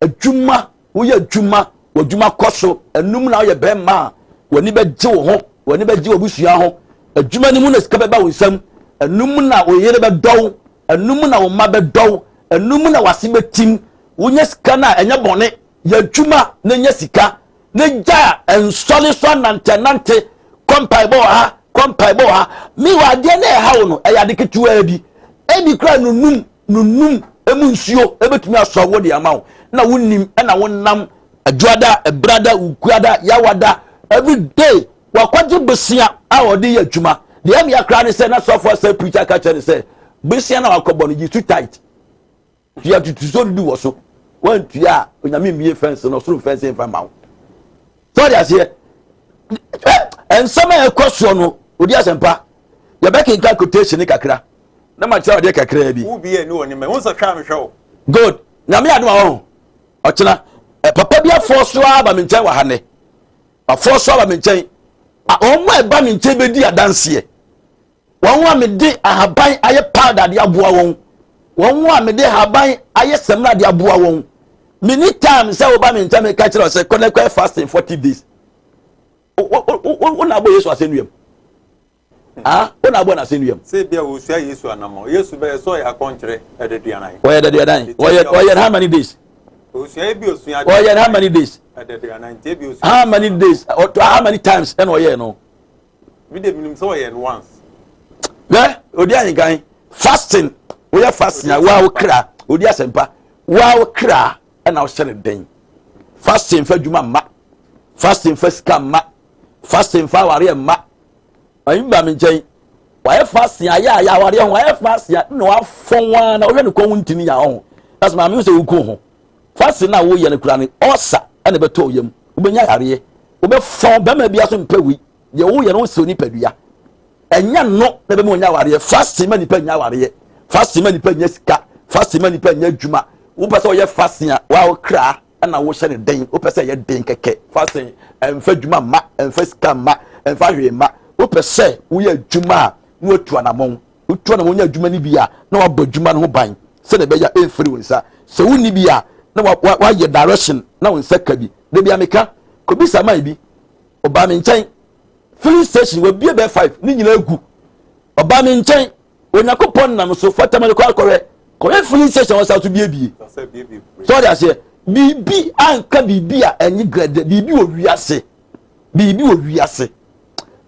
Adwuma, woyɛ adwuma, w'adwuma kɔ so, ɛnum na woyɛ bɛrima a, w'ani bɛgye wo ho, w'ani bɛgye w'abusua ho. Adwuma no mu na sika bɛba wo nsam, ɛnum na wo yere bɛdɔ wo, ɛnum na wo mma bɛdɔ wo, ɛnum na w'ase bɛtim. Wonya sika no a, ɛnyɛ bɔne. Yɛ adwuma na nya sika, na gya nsɔre so anantenante, kɔ mpaebɔ wɔ ha, kɔ mpaebɔ wɔ ha. Meanwhile, adeɛ na ɛha wo no, ɛyɛ ade ketewaa bi. Ebi koraa nunum nunum emu nsuo ebetumi asɔ wo de ama wo na wonim ɛna wonam adwuada ɛbrada wukuada yawada every day wakɔgye besia a ɔde yɛ adwuma deɛ ɛmea koraa ne sɛ na sɔfo asɛ preacher ka kyerɛ ne sɛ besia na wakɔbɔ no yi su tight tua tutu so dudu wɔ so wantua a onyame mmie fɛnse no ɔsoro fɛnse mfa ma wo sɛ ɔde aseɛ nsɛm a ɛkɔ soɔ no odi asɛmpa yɛbɛkenka quotation kakra na ma kyerɛ adeɛ kakraa bi. Wo bi yɛ ni wɔ ne mɛ wo nsɛ hwɛ a mehwɛ wo. Good nyame adom a wɔho ɔkyena papa bi afɔ so aba me nkyɛn wɔ ha nnɛ afɔ so aba me nkyɛn wɔn a ɛba me nkyɛn bɛdi adanseɛ wɔn a mede ahaban ayɛ powder de aboa wɔn wɔn a mede ahaban ayɛ sɛmina de aboa wɔn many times sɛ woba me nkyɛn meka kyerɛ sɛ kɔ na kɔ fasting 40 days wo na abɔ Yesu asɛnnua mu Ah, wo na abɔ n'asɛnnua mu. Sɛ ebia wɔsua Yesu anamɔ. Yesu bɛyɛ sɛ ɔyɛ akɔnkyere adaduanan. Ɔyɛ adaduanan. Ɔyɛ ɔyɛ how many days? Ɔyɛ no how many days? How many days? How many times ɛna ɔyɛ no? Hwɛ, odi ahenkan fasting, woyɛ fasting a waa wo kra, odi asɛmpa, waa wo kra ɛna wohyɛ no den. Fasting fa adwuma mma, fasting fa sika mma, fasting fa awareɛ mma. Maame bi ba me nkyɛn, wayɛ fasting ayɛ ayɛ awareɛ ho, wayɛ fasting a na wafɔn waa na wohwɛ ne kɔn ho ntini nya ho. Ɛsɛ maame wo sɛ wokun ho. Fasting na woyɛ no kura no ɔsa ɛna ɛbɛtɔ wo yam, wobɛnya yareɛ, wobɛfɔn bɛrima bi aso mpɛ wei. Deɛ woyɛ no wosɛ nipadua. Ɛnyɛ no na ɛbɛma onya awareɛ. Fasting ma nipa nya awareɛ. Fasting ma nipa nya sika. Fasting ma nipa nya adwuma. Wopɛ sɛ ɔyɛ fasting a wa wo kra ɛna wohyɛ ne den. Wopɛ sɛ ɛyɛ den kɛkɛ. Fasting ɛmfa adwuma mma, ɛmfa sika mma, ɛmfa hwee mma. Wopɛ sɛ woyɛ adwuma a na watu anamɔn. Wotu anamɔn nya adwuma no bi a na wabɔ adwuma no ho ban sɛdeɛ ɛbɛyɛ a ɛmfiri wo nsa. Sɛ wonni bi a na wayɛ direction na wo nsa ka bi. Da bi a meka kɔbisa man bi, ɔbaa me nkyɛn filling station wabie bɛɛ 5 ne nyinaa gu. Ɔbaa me nkyɛn, Onyankopɔn nam so fatama no kɔ akɔhwɛ kɔhwɛ filling station wɔsa so biebie. Sɛ ɔde aseɛ biribi anka biribi a ɛnye grɛdɛ, biribi wɔ wiase, biribi wɔ wiase.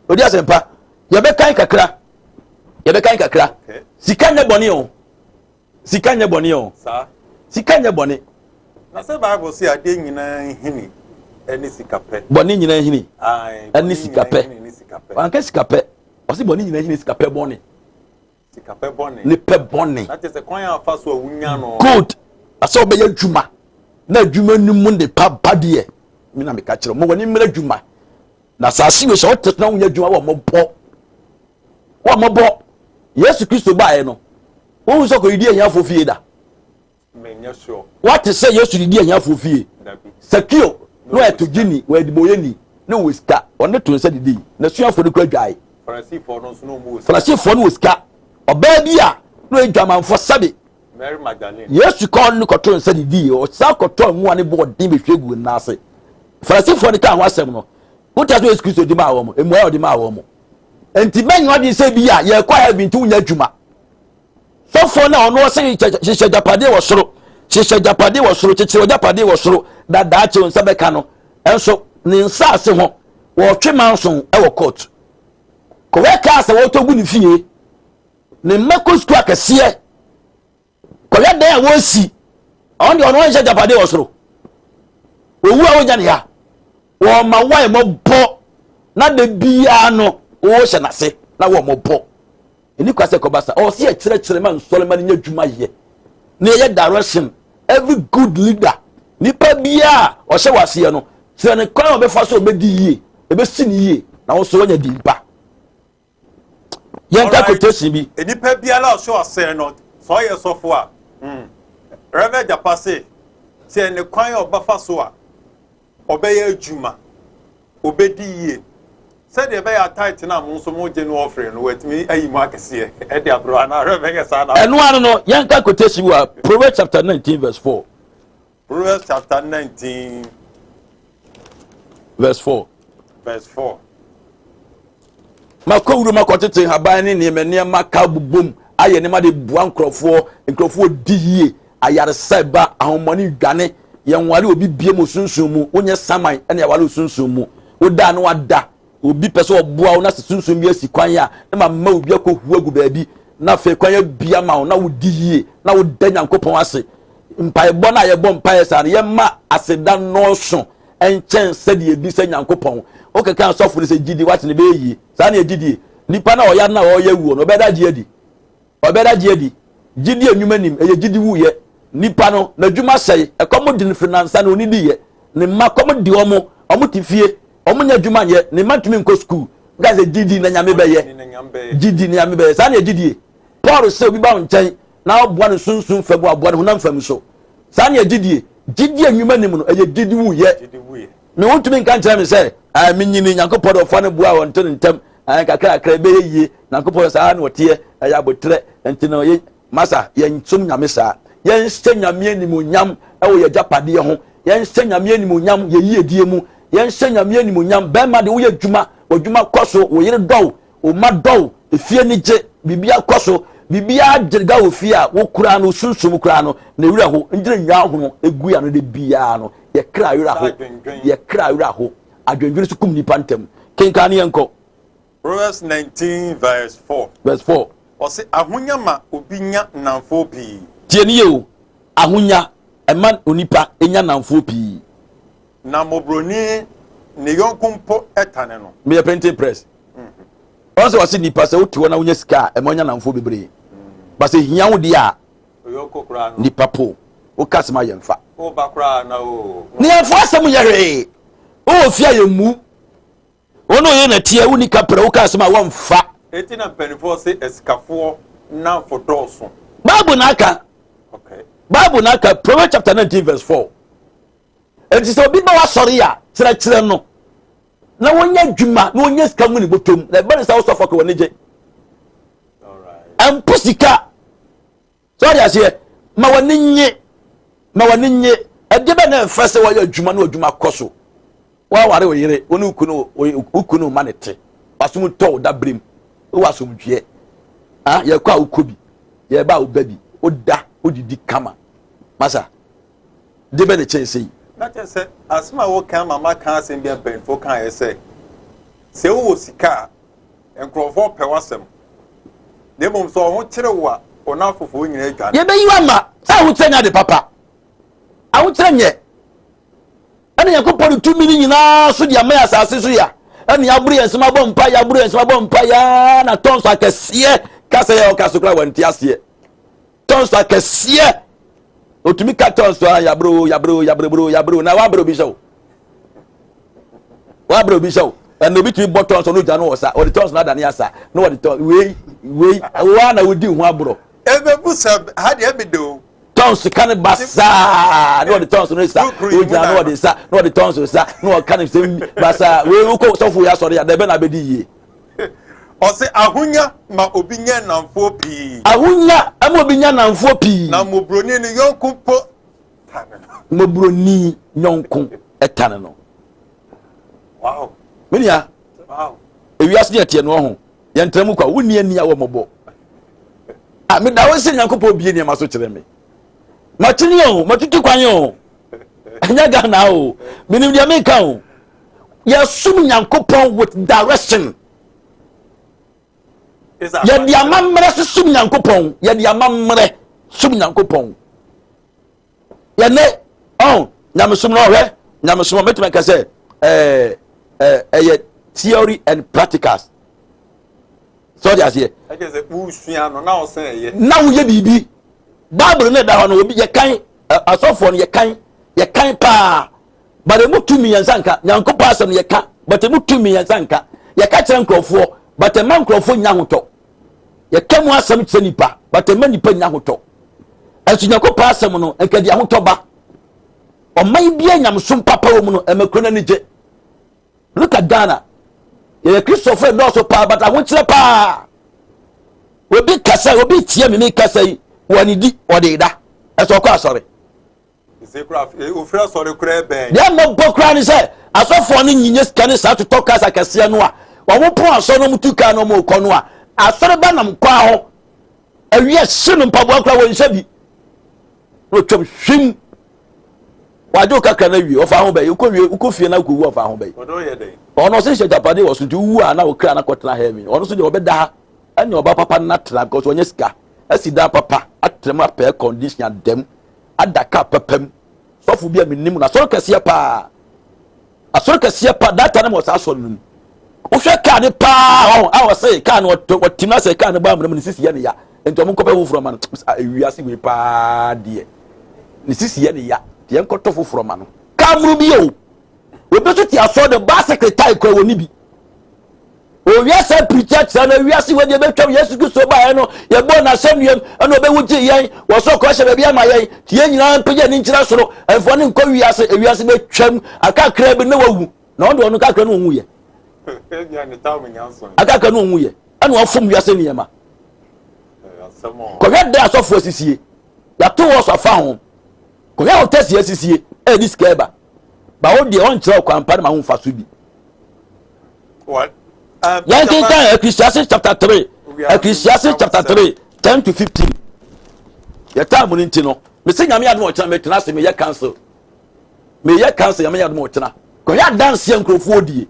Ɔdi asɛmpa, yɛbɛkan kakra, yɛbɛkan kakra. Sika nyɛ bɔne o, sika nyɛ bɔne o, sika nyɛ bɔne. Na sɛ Bible sɛ adeɛ nyinaa hini ɛne sika pɛ. Bɔne nyinaa hini ɛne sika pɛ. Wanka sika pɛ, ɔsi bɔne nyinaa hini sika pɛ bɔne. Sika pɛ bɔne. Ne pɛ bɔne. Na kyerɛ sɛ kwan a afa so a wonya no. Good. Asɛ ɔbɛyɛ adwuma na adwuma no mu de pa ba deɛ, mi na meka kyerɛ mo wɔn mmerɛ adwuma na asase wei sɛ ɔte na wonya adwuma wɔ mɔbɔ wɔ mɔbɔ. Yesu Kristo baeɛ no, wohu sɛ ɔkɔdidi ahiafoɔ fie da? Wate sɛ Yesu didi ahiafoɔ fie? Sakeo na ɔyɛ togyeni, ɔyɛ debɔyɛni, na ɔwɔ sika, ɔne to nsa didi. N'asuafoɔ no kura dwae. Farisifoɔ no wɔ sika. Ɔbaa bi a na ɔyɛ dwamanfoɔ sɛbe Yesu kɔɔ no kɔto nsa didi, ɔsan kɔtɔ mmoa ne bɔɔ den bɛhwie gu nan ase. Farisifoɔ no kaa ho asɛm no, wote sɛ Yesu Kristo de maa wɔn, mmuaeɛ a ɔde maa wɔn. Nti bɛnyɛ ɔde sɛ bi a yɛkɔ heaven nti wonya adwuma. Sɔfoɔ no a ɔno ɔsɛ hyehyɛ agyapadeɛ wɔ soro, hyehyɛ agyapadeɛ wɔ soro, kyekyere agyapadeɛ wɔ soro, na daakye wo nsa bɛka no. Ɛnso ne nsaase ho wɔtwe manson wɔ court. Kɔhwɛ kaa sɛ wɔtɔ gu ne fie, ne mma kɔ sukuu akɛseɛ, kɔhwɛ dan a wɔsi, ɔno deɛ ɔno ɔnhyɛ agyapadeɛ wɔ soro. Owu a wɔnya ne ya, wɔma wɔn mɔbɔ na da biara no wɔhyɛ n'ase na wɔn mɔbɔ. Ɛni kwa sɛ kɔba sa. Ɔwɔ sɛ yɛkyerɛkyerɛ ma nsɔre ma no nya adwuma yɛ. Na yɛyɛ direction. Every good leader, nipa biara a ɔhyɛ w'aseɛ no, kyerɛ ne kwan a ɔbɛfa so ɔbɛdi yie, ɛbɛsi ne yie, na wo nso woanya din pa. Yɛnka quotation bi. Nipa biara a ɔhyɛ ɔsɛn no, sɛ ɔyɛ sɔfo a, Reverend Japa se, kyerɛ ne kwan a ɔbɛfa so a ɔbɛyɛ adwuma, ɔbɛdi yie, sɛdeɛ ɛbɛyɛ a tithe no a mo nso mogye no offering no, watumi ayi mu akɛseɛ ɛde abrɛ anaa hwɛ bɛyɛ saa na. Ɛno ano no, yɛnka quotation bi wɔ Proverbs chapter 19 verse 4. Proverbs chapter 19 verse 4. Verse 4. Makɔ wuram akɔtete nhaban ne nneɛma nneɛma ka bobom ayɛ nneɛma de boa nkurɔfoɔ, nkurɔfoɔ di yie, ayaresa ba, ahomɔne dwane, yɛnware obi biem wɔ sunsum mu, wonyɛ saman ɛna yɛware wɔ sunsum mu, woda na wada, obi pɛ sɛ ɔboa wo na sɛ sunsum bi asi kwan a, na ma ma obi akɔhu agu baabi, na afei kwan abia ma wo na wodi yie, na woda Nyankopɔn ase. Mpaebɔ no a yɛbɔ mpaeɛ saa no, yɛma aseda nnɔɔso nkyɛn sɛdeɛ ebisa Nyankopɔn. Wokeka asɔfo no sɛ gyidi wate no bɛyɛ yie. Saa na yɛgyidie. Nipa no a ɔyare no a ɔreyɛ wuo no, ɔbɛda agye adi. Ɔbɛda agye adi. Gyidi a nnwuma nim, ɛyɛ gyidi wuyɛ. Nipa no, n'adwuma sɛe, ɛkɔm de no firi nansa na ɔnnidiiɛ. Ne mma, kɔm de wɔn, wɔn te fie, wɔn nyɛ adwuma nyɛ, ne mma ntumi nkɔ sukuu. Woka sɛ gyidi na Nyame bɛyɛ. Gyidi na Nyame bɛyɛ. Saa na yɛgyidie. Paul sɛ obi ba wo nkyɛn na ɔboa no sunsum fam, waboa no honam fam nso. Saa na yɛgyidie. Gyidi a nnwuma nim no, ɛyɛ gyidi wuyɛ. Me wontumi nka nkyerɛ me sɛ, ah, menyini, Nyankopɔn de ɔfa no boa a ɔnte no ntɛm, ah, kakra kakra ɛbɛyɛ yie. Nyankopɔn saa na ɔteɛ, ɛyɛ abotrɛ. Nti no, yɛ, masa, yɛnsom Nyame saa. Yɛnhyɛ Nyame animuonyam ɛwɔ yɛn agyapadeɛ ho. Yɛnhyɛ Nyame animuonyam yɛ yiedie mu. Yɛnhyɛ Nyame animuonyam. Bɛrima de woyɛ adwuma, w'adwuma kɔ so, wo yere dɔ wo, wo mma dɔ wo, efie ani gye, biribiara kɔ so. Biribiara gyerega wɔ fie a wo koraa no sunsum koraa no ne werɛ ho ngyina nnwa ahono egu ano de biara no yɛ kra werɛ ho yɛ kra werɛ ho adwendwene so kum nipa ntɛm kenkan ne yɛnkɔ. Proverbs 19 verse 4. Verse 4. Ɔse ahonya ma obi nya nnamfoɔ pii. Tie ne yie o, ahonya ɛma onipa nya nnamfoɔ pii. Na mmɔborɔni ne yɔnko mpo tane no. Meyɛ printing press. Ɔn sɛ ɔse nipa sɛ wote hɔ na wonya sika a ɛma wonya nnamfoɔ bebree. Ba sɛ hia wo deɛ a nipa po woka asɛm a yɛmfa. Ne yɛmfa asɛm nyɛ hwee. Wowɔ fie a yɛmmu. Wɔn a ɔyɛ nɛteɛ, wonni kaprɛ, woka asɛm a wɔmfa. Enti na mpanimfoɔ se asikafoɔ nnamfo dɔɔso. Bible na aka. Okay. Bible na aka Proverbs chapter 19 verse 4. Enti sɛ obi ba w'asɔre a, kyerɛkyerɛ no na wɔnyɛ adwuma na wɔnyɛ sika ngu ne bɔtɔm na ɛba ne sɛ wosɔfo ka w'ani gye. Ɛmpo sika. So ɔde aseɛ ma w'ani nye ma w'ani nye ɛdeɛ bɛ na ɛfɛ sɛ wɔyɛ adwuma na adwuma kɔ so wɔaware wo yere wo ne wo kunu wo kunu ma ne te wasom tɔ wo da berem wowɔ asomdwoeɛ ah yɛkɔ a wokɔ bi yɛba a woba bi woda wodidi kama masa de bɛ ne kyɛn sɛ yi. Na kyerɛ sɛ asɛm a woka ma maka asɛm bi a mpanyinfoɔ kaeɛ sɛ sɛ wowɔ sika a Nkurɔfoɔ pɛ w'asɛm, na mmom sɛ ɔho kyere wo a, wo nnamfofoɔ nyinaa dwane. Yɛbɛyi wo ama sɛ ahokyerɛ nyɛ ade papa. Ahokyerɛ nyɛ. Ɛna Nyankopɔn de tumi no nyinaa so de ama yɛ asase so ya. Ɛna yɛaboro yɛn nsɛm abɔ mpa, yɛaboro yɛn nsɛm abɔ mpa ya na tɔnso akɛseɛ kasa yɛ ɔka so koraa wɔnte aseɛ. Tɔnso akɛseɛ otumi ka tɔnso a yɛaboro yɛaboro yɛaboro yɛaboro na waboro bi hyɛ wo. Wabere obi hyɛ wo ɛna obi tumi bɔ tɔns ɔno gya no wɔ sa ɔde tɔns no adane asa na wɔde tɔn wei wei waa na wodi ho aborɔ. Ebebu sɛ ha deɛ ɛbi de o. Tɔns ka ne ba saa na ɔde tɔns no sa ogyina na ɔde sa na ɔde tɔns sa na ɔka ne sɛm basaa wei wokɔ sɔfo yɛ asɔre a dɛbɛ na abɛdi yie. Ɔse ahonya ma obi nya nnamfoɔ pii. Ahonya ma obi nya nnamfoɔ pii. Na mmɔborɔni no yɔnko mpo tane no. Mmɔborɔni yɔnko tane no. Wow. Me nua, ewiase ne ɛteɛ no ɔho yɛntra mu kwa wonni ani a wɔ mmɔbɔ. Ah, meda wo sɛ Nyankopɔn bie nneɛma so kyerɛ me. Makyini o, matutu kwan o. Ɛnyɛ Ghana o. Menim deɛ meka o. Yɛsom Nyankopɔn with direction. Yɛde amammerɛ so som Nyankopɔn. Yɛde amammerɛ som Nyankopɔn. Yɛne ɔn nyamesom no ɔhwɛ nyamesom a mɛtumi aka sɛ ɛɛ ɛɛ ɛyɛ theory and practicals. Sɛ ɔde aseɛ. Ɛkyɛ sɛ wosua no na ɔsɛn ɛyɛ. Na woyɛ biribi. Bible no ɛda hɔ no obi yɛkan asɔfoɔ no yɛkan yɛkan paa. But emu tumi yɛn nsa nka. Nyankopɔn asɛm no yɛka but emu tumi yɛn nsa nka. Yɛka kyerɛ nkurɔfoɔ but ɛma nkurɔfoɔ nya ahotɔ. Yɛka mu asɛm kyerɛ nipa but ɛma nipa nya ahotɔ. Ɛnso Nyankopɔn asɛm no nka de ahotɔ ba. Ɔman bi a nyamesom papa wɔ mu no ɛma kuro no ani gye. Look at Ghana. Yɛyɛ Kristofo ɛdɔɔso paa but ahokyerɛ paa. Obi kasa obi tie me me kasa yi wɔn di ɔde da ɛsɛ ɔkɔ asɔre. Deɛ mmɔbɔ koraa ne sɛ asɔfoɔ no nyinya sika ne saa totɔ cars akɛseɛ no a wɔn pon asɔre no wɔn tu kaa no wɔn kɔ no a asɔre ba nam kwan ho awia hye no mpaboa koraa wɔn nhyɛ bi na otwam hwim wagye wo kakra no awie ɔfa ho bɛyɛ wokɔ wie wokɔ fie na wokɔwu ɔfa ho bɛyɛ ɔno ɔse hyɛ agyapadeɛ wɔ so nti wowu a na wo kra no akɔtena heaven ɔno so deɛ ɔbɛda ha ɛne ɔba papa no atena because ɔnyɛ sika asi dan papa atena mu apɛ condition adam ada kaa papa mu sɔfo bi a menim no asɔre kɛseɛ paa asɔre kɛseɛ paa data no ma ɔsaa asɔre no mu wohwɛ kaa ne paa ɔho a ɔsɛ kaa no ɔtim na sɛ kaa no bɔ amena mu ne sisi yɛ ne ya nti ɔmo nkɔpɛ foforɔ ma no ewiase wei paa deɛ ne sisi yɛ ne ya deɛ nkɔtɔ foforɔ ma no kaa muru bi o obi nso te asɔre de basikiri tae kura wɔ ne bi Owia sɛ pirikyi akyerɛ no wiase wɔ deɛ bɛtwam Yesu Kristo baeɛ no yɛbɔɔ n'asɛnnuam ɛna ɔbɛwu gye yɛn wɔsɔ kɔ hyɛ baabi ama yɛn nti yɛn nyinaa mpagya ne nkyerɛ soro ɛmfoɔ ne nkɔ wiase ewiase bɛtwam akakra bi na wawu na ɔno deɛ ɔno kakra no ɔnwuyɛ akakra no ɔnwuyɛ ɛna wafom wiase nneɛma kɔhwɛ dɛ asɔfoɔ asisie yɛato wɔ so afa ho kɔhwɛ hotɛsi asisie ɛdi sika ɛba ba wo deɛ ɔnkyerɛ ɔkwan pa no ma wo mfa so bi Yɛn kenkan Ecclesiastes chapter 3. Ecclesiastes chapter 3. 10 to 15 yɛ time no nti no mese Nyame adom ɔkyena metena ase meyɛ council meyɛ council Nyame adom ɔkyena kɔhwɛ adanseɛ nkurɔfoɔ die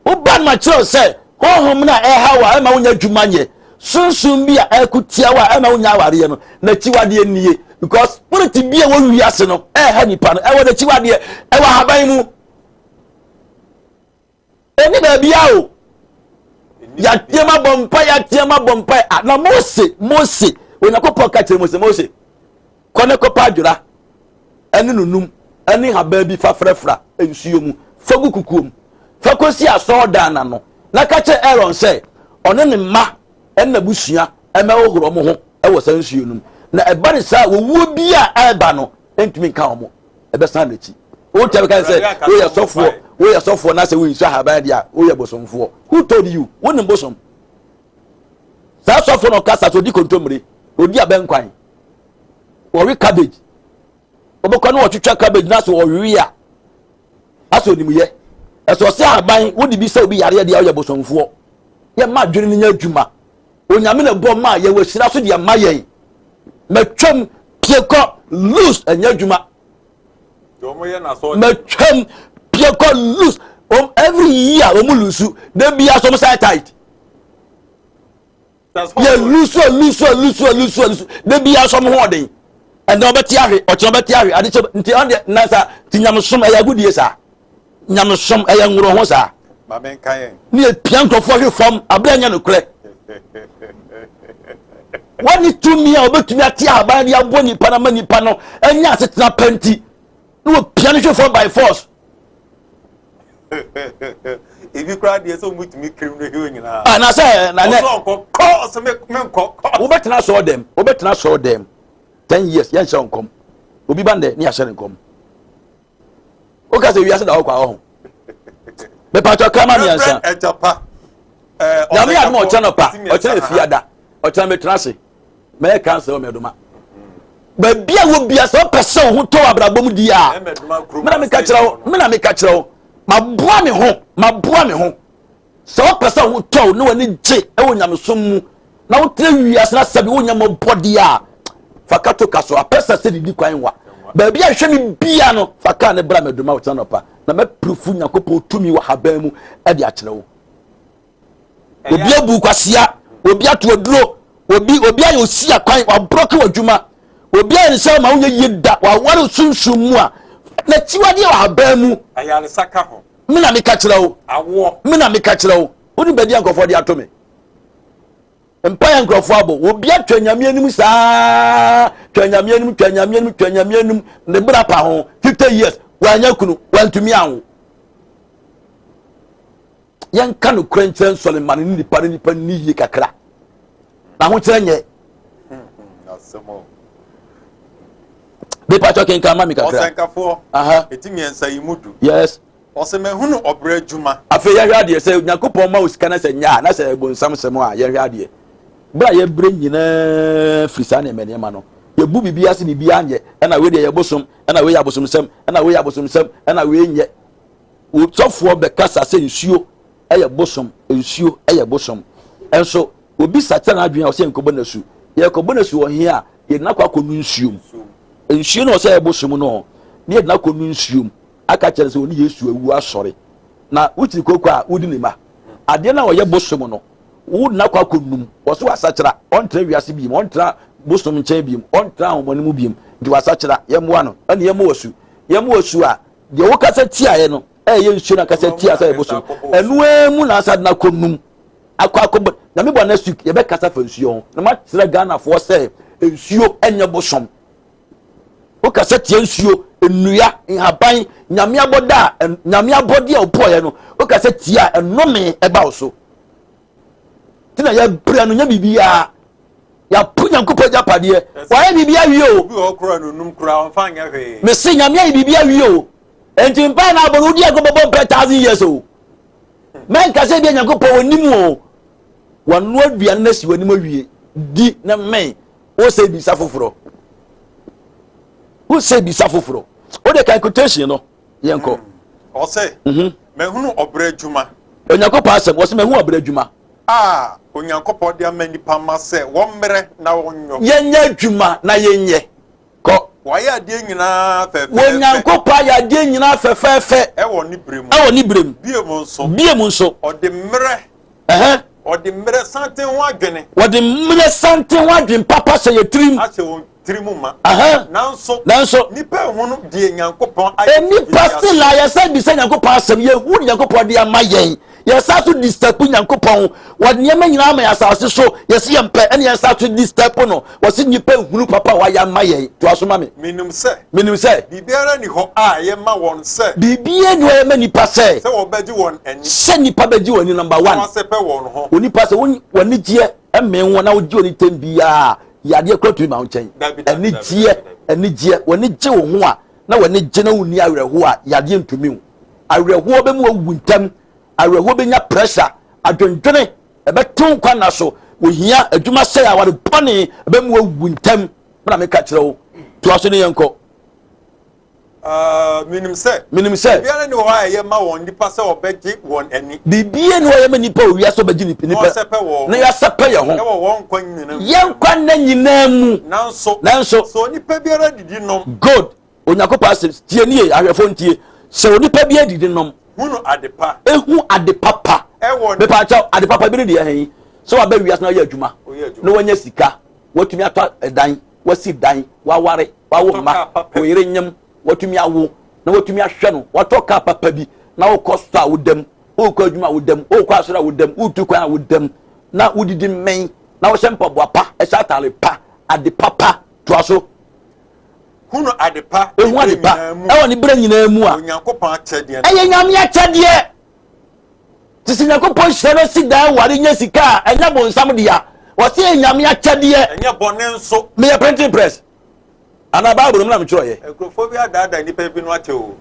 woba no makyerɛw sɛ honhom no a ɛha wo a ɛma wonya adwuma nyɛ sunsum bi a ɛko tia wo a ɛma wonya awareɛ no n'akyiwadeɛ nie because spirit bi a wɔ wiase no ɛha nipa no ɛwɔ n'akyiwadeɛ ɛwɔ ahaban mu. Ɛni baabia o. Yɛateam abɔ mpa, yɛateam abɔ mpa. Ah, na Mose, Mose, Onyankopɔn ka kyerɛ Mose, Mose, kɔ ne kɔpa adwera ɛne nunum ɛne habaa bi fa frafra nsuo mu, fa gu kukuo mu, fa kɔsi asɔɔdan n'ano, na ka kyerɛ Aaron sɛ ɔne ne mma ɛne n'abusua ɛmɛhohoro wɔn ho ɛwɔ saa nsuo no mu. Na ɛba ne saa owuo bi a ɛreba no ntumi nka wɔn. Ɛbɛsan n'akyi. Wotia bɛka sɛ woyɛ sɔfoɔ, woyɛ sɔfoɔ na sɛ woyi ahaban deɛ a woyɛ bosomfoɔ. Who told you? Wonim bosom? Saa sɔfoɔ na ɔkasa so ɔdi kontommire, ɔdi abɛnkwan, wɔwe cabbage. Wobɛkɔ ne wɔtwitwa cabbage na sɛ ɔwe a asɛ onim yɛ. Ɛsɛ ɔsɛ ahaban wode bi sɛ obi yareɛ deɛ woyɛ bosomfoɔ. Yɛma adwene no nyɛ adwuma. Onyame na ɛbɔ maa yɛn wɔ hyira so deɛ ma yɛn. Matwam pie kɔ loose ɛnyɛ adwuma. Matwam pie kɔ loose wɔn every year wɔn loose de bi aso wɔn side tight. Yɛ loose loose loose loose loose de bi aso wɔn ho ɔden. Ɛnna ɔbɛte ahwe ɔkyerɛ ɔbɛte ahwe ade kyɛ nti ɔn deɛ nansa ti nyamesom ɛyɛ agodie saa nyamesom ɛyɛ nworo ho saa. Ne epia nkurɔfoɔ hwe fam abere nyɛ nokorɛ. Wɔne tumi a wɔbɛtumi ate ahaban de abɔ nipa no ama nipa no anya asetena pa nti na wɔpia no hwe fam by force. Ebi koraa deɛ sɛ wɔtumi kirim no hwɛ nyinaa. Ah, na sɛ na nɛ. Ɔsɔ nkɔ kɔ ɔsɛ me me nkɔ kɔ. Wobɛtena sɔɔ dɛm wobɛtena sɔɔ dɛm 10 years yɛnhyɛ nkɔm obi ba ndɛ ne yɛahyɛ ne nkɔm woka sɛ wiase da hɔ kwa wɔ ho mepatɔ krama mmiɛnsa Nyame adom a ɔkyɛ no pa ɔkyerɛ ne fiada ɔkyerɛ metena ase mɛyɛ cancer wɔ mɛdoma baabi a wɔ bia sɛ wopɛ sɛ wo ho tɔ wɔ abrabɔ mu di a mena meka kyerɛ wo mena meka kyerɛ wo maboa me ho maboa me ho sɛ wopɛ sɛ wo tɔ ne w'ani gye wɔ nyamesom mu na wotena wiase na sɛbi wonyɛ mmɔbɔdeɛ a fa ka to ka so apɛ sɛ sɛ didi kwan wa baabi a hwɛ me bia no fa kaa ne bra mɛdoma wo tena nɔpa na mɛpurufu Nyankopɔn tumi wɔ haban mu de akyerɛ wo. Obi abu kwasia, obi ato aduro, obi obi ayɛ osi akwan, wabrɔke w'adwuma, obi ayɛ ne sɛ ma wonyɛ yie da, waware sunsum mu a n'akyiwadeɛ wɔ haban mu. Ayaresa ka ho. Me na meka kyerɛ wo. Awoɔ. Me na meka kyerɛ wo. Wonim baabi a nkurɔfoɔ de ato me. Mpaeɛ nkurɔfoɔ abɔ. Obi atwa Nyame anim saa, twa Nyame anim, twa Nyame anim, twa Nyame anim, ne bra pa ho, 50 years, wanya kunu, wantumi anwo. Yɛnka nokorɛ nkyerɛ nsɔre ma no ne nipa no nipa nni yie kakra. N'ahokyerɛ nyɛ. Mepa kyɛ kenkan ma mi kakra. Ɔsɛnkafoɔ. Eti 3 yi mu 10. Yes. Ɔsɛ mahunu ɔbrɛ adwuma. Afei yɛhwɛ adeɛ sɛ Nyankopɔn ma wo sika na sɛ nyɛ a na sɛ ɛbonsam sɛm a yɛhwɛ adeɛ. Berɛ a yɛbrɛ nyinaa firi saa nneɛma nneɛma no yɛbu biribi ase biribi anyɛ ɛna wei deɛ yɛ bosom ɛna wei yɛ abosomsɛm ɛna wei yɛ abosomsɛm ɛna wei nyɛ. Sɔfoɔ bɛkasa sɛ nsuo ɛyɛ bosom nsuo ɛyɛ bosom ɛnso obi sakyera n'adwene a ɔsɛ yɛnkɔbɔ n'asu yɛkɔbɔ n'asu wɔ he a yɛde no akɔ akɔnu nsuo mu nsuo no ɔsɛ ɛyɛ bosom no ne yɛde no akɔnu nsuo mu aka kyerɛ sɛ ɔne Yesu awu asɔre na wokyiri koko a wodi ne ma adeɛ no a ɔyɛ bosom no wode no akɔ akɔnum ɔsɛ wasakyera ɔntra wiase biem ɔntra bosom nkyɛn biem ɔntra ahomɔne mu biem nti wasakyera yɛmmoa no ɛne yɛmmɔ wasu yɛmmɔ wasu a deɛ wokasa tiaeɛ no ɛyɛ nsuo no akasa tia sɛ ɛbosom ɛno ara mu na asa de no akɔ num akɔ akɔbɔ na mebɔ next week yɛbɛkasa fa nsuo ho na makyerɛ Ghanafoɔ sɛ nsuo ɛnyɛ bosom wokasa tia nsuo nnua nhaban nyame abɔda a nyame abɔde a ɔbɔɔyɛ no wokasa tia ɛnome ɛba wo so nti na yɛbrɛ no nyɛ biribiara yɛapo Nyankopɔn agyapadeɛ wayɛ biribi awie o mese Nyame ayɛ biribi awie o enti mpae na abɔ no wodi agorɔ bɛbɔ mpae 1000 years o mɛnka sɛ bia Nyankopɔn ɔnim o wanoa aduane no asi w'anim awie di na mmɛn wo sɛ bisa foforɔ wo sɛ bisa foforɔ wode kan quotation no yɛnkɔ. Ɔsɛ mahunu ɔbrɛ adwuma. Onyankopɔn asɛm wɔsɛ mahu ɔbrɛ adwuma. A Onyankopɔn de ama nnipa mma sɛ wɔmmrɛ na wɔnyɔ. Yɛnyɛ adwuma na yɛnyɛ. Kɔ. Wayɛ adeɛ nyinaa fɛfɛɛfɛ. Onyankopɔn ayɛ adeɛ nyinaa fɛfɛɛfɛ. Ɛwɔ ne berɛ mu. Ɛwɔ ne berɛ mu. Bio nso. Bio nso. Ɔde mmerɛ. Ɛhɛn. Ɔde mmerɛ santen ho adwene. Wɔde mmerɛ santen ho adwene papa hyɛ yɛn tirim. Ahyɛ wɔn tirim ma. Ɛhɛn. Nanso. Nanso. Nnipa ehunu deɛ Nyankopɔn ayɛ. Nnipa still a yɛsan bisa Nyankopɔn asɛm, yɛhu deɛ Nyankopɔn de ama yɛn. Yɛsan so disturb Nyankopɔn. Wɔde nneɛma nyinaa ama yɛn asase so, yɛsi yɛn pɛ, ɛna yɛsan so disturb no. Wɔsi nnipa ehunu papa a wayɛ ama yɛn. Toa so ma me. Menim sɛ. Menim sɛ. Biribiara nni hɔ a ɛyɛ ma wɔn sɛ. Biribiara nni hɔ a ɛyɛ ma nnipa sɛ. Sɛ wɔbɛgye wɔn ani. Sɛ nnipa bɛgye wɔn ani number one. Na wɔasɛpɛ wɔn ho. Onipa sɛ wɔn anigyeɛ mmee wɔn na wogye wɔn ani tɛm biara yadeɛ kura tumi ma wo nkyɛn. Anigyeɛ anigyeɛ wɔn ani gye wo ho a na wɔn ani gye na wonni awerɛhoɔ a yadeɛ ntumi wo. Awerɛhoɔ bɛmu wawu ntɛm. Awerɛhoɔ bɛnya pressure adwendwene ɛbɛte wo nkwa nna so. Ohia adwuma sɛe aware bɔne ɛbɛmu wawu ntɛm. Mena meka kyerɛ wo. Toa so ne yɛnkɔ. Uh, menim sɛ. Menim sɛ. Biribiara ni hɔ a ɛyɛ ma wɔn nipa sɛ ɔbɛgye wɔn ani. Biribiara ni hɔ a ɛyɛ ma nipa wɔ wiase ɔbɛgye nipa. Na ɔsɛpɛ wɔn. Na yɛasɛpɛ yɛn ho. Ɛwɔ wɔn nkwa nyinaa mu. Yɛn nkwa nna nyinaa mu. Nanso. Nanso. Sɛ onipa biara didi nom. Good. Onyankopɔn asɛm tie nie ahwɛfo ntie. Sɛ onipa biara didi nom. Hunu ade pa. Ehu ade papa. Ɛwɔ. Mepaakyɛw ade papa bi ne deɛ ɛhɛn. Sɛ waba wiase na ɔyɛ adwuma. Na wanya sika. Watumi atɔ ɛdan. Wasi dan. Waware. Wawo mma. Wo yere nyem. Watumi awo. Na watumi ahwɛ no. Watɔ kaa papa bi. Na wokɔ sɔ a wodam. Wokɔ adwuma a wodam. Wokɔ asɔre a wodam. Wotu kwan a wodam. Na wodidi mmɛn. Na wohyɛ mpaboa pa. Ɛhyɛ ataare pa. Ade papa. Toa so. Hunu ade pa. Ehu ade pa. Ɛwɔ ne berɛ nyinaa mu a. Onyankopɔn akyɛdeɛ. Ɛyɛ Nyame akyɛdeɛ. Te sɛ Nyankopɔn hyira no si dan ware nya sika a ɛnyɛ bonsam dea. Wɔse ɛyɛ Nyame akyɛdeɛ. Ɛnyɛ bɔne nso. Meyɛ printing press. Anaa Bible no me na metwerɛeɛ. Nkurɔfoɔ bi adaadaa nnipa bi no akyɛ o.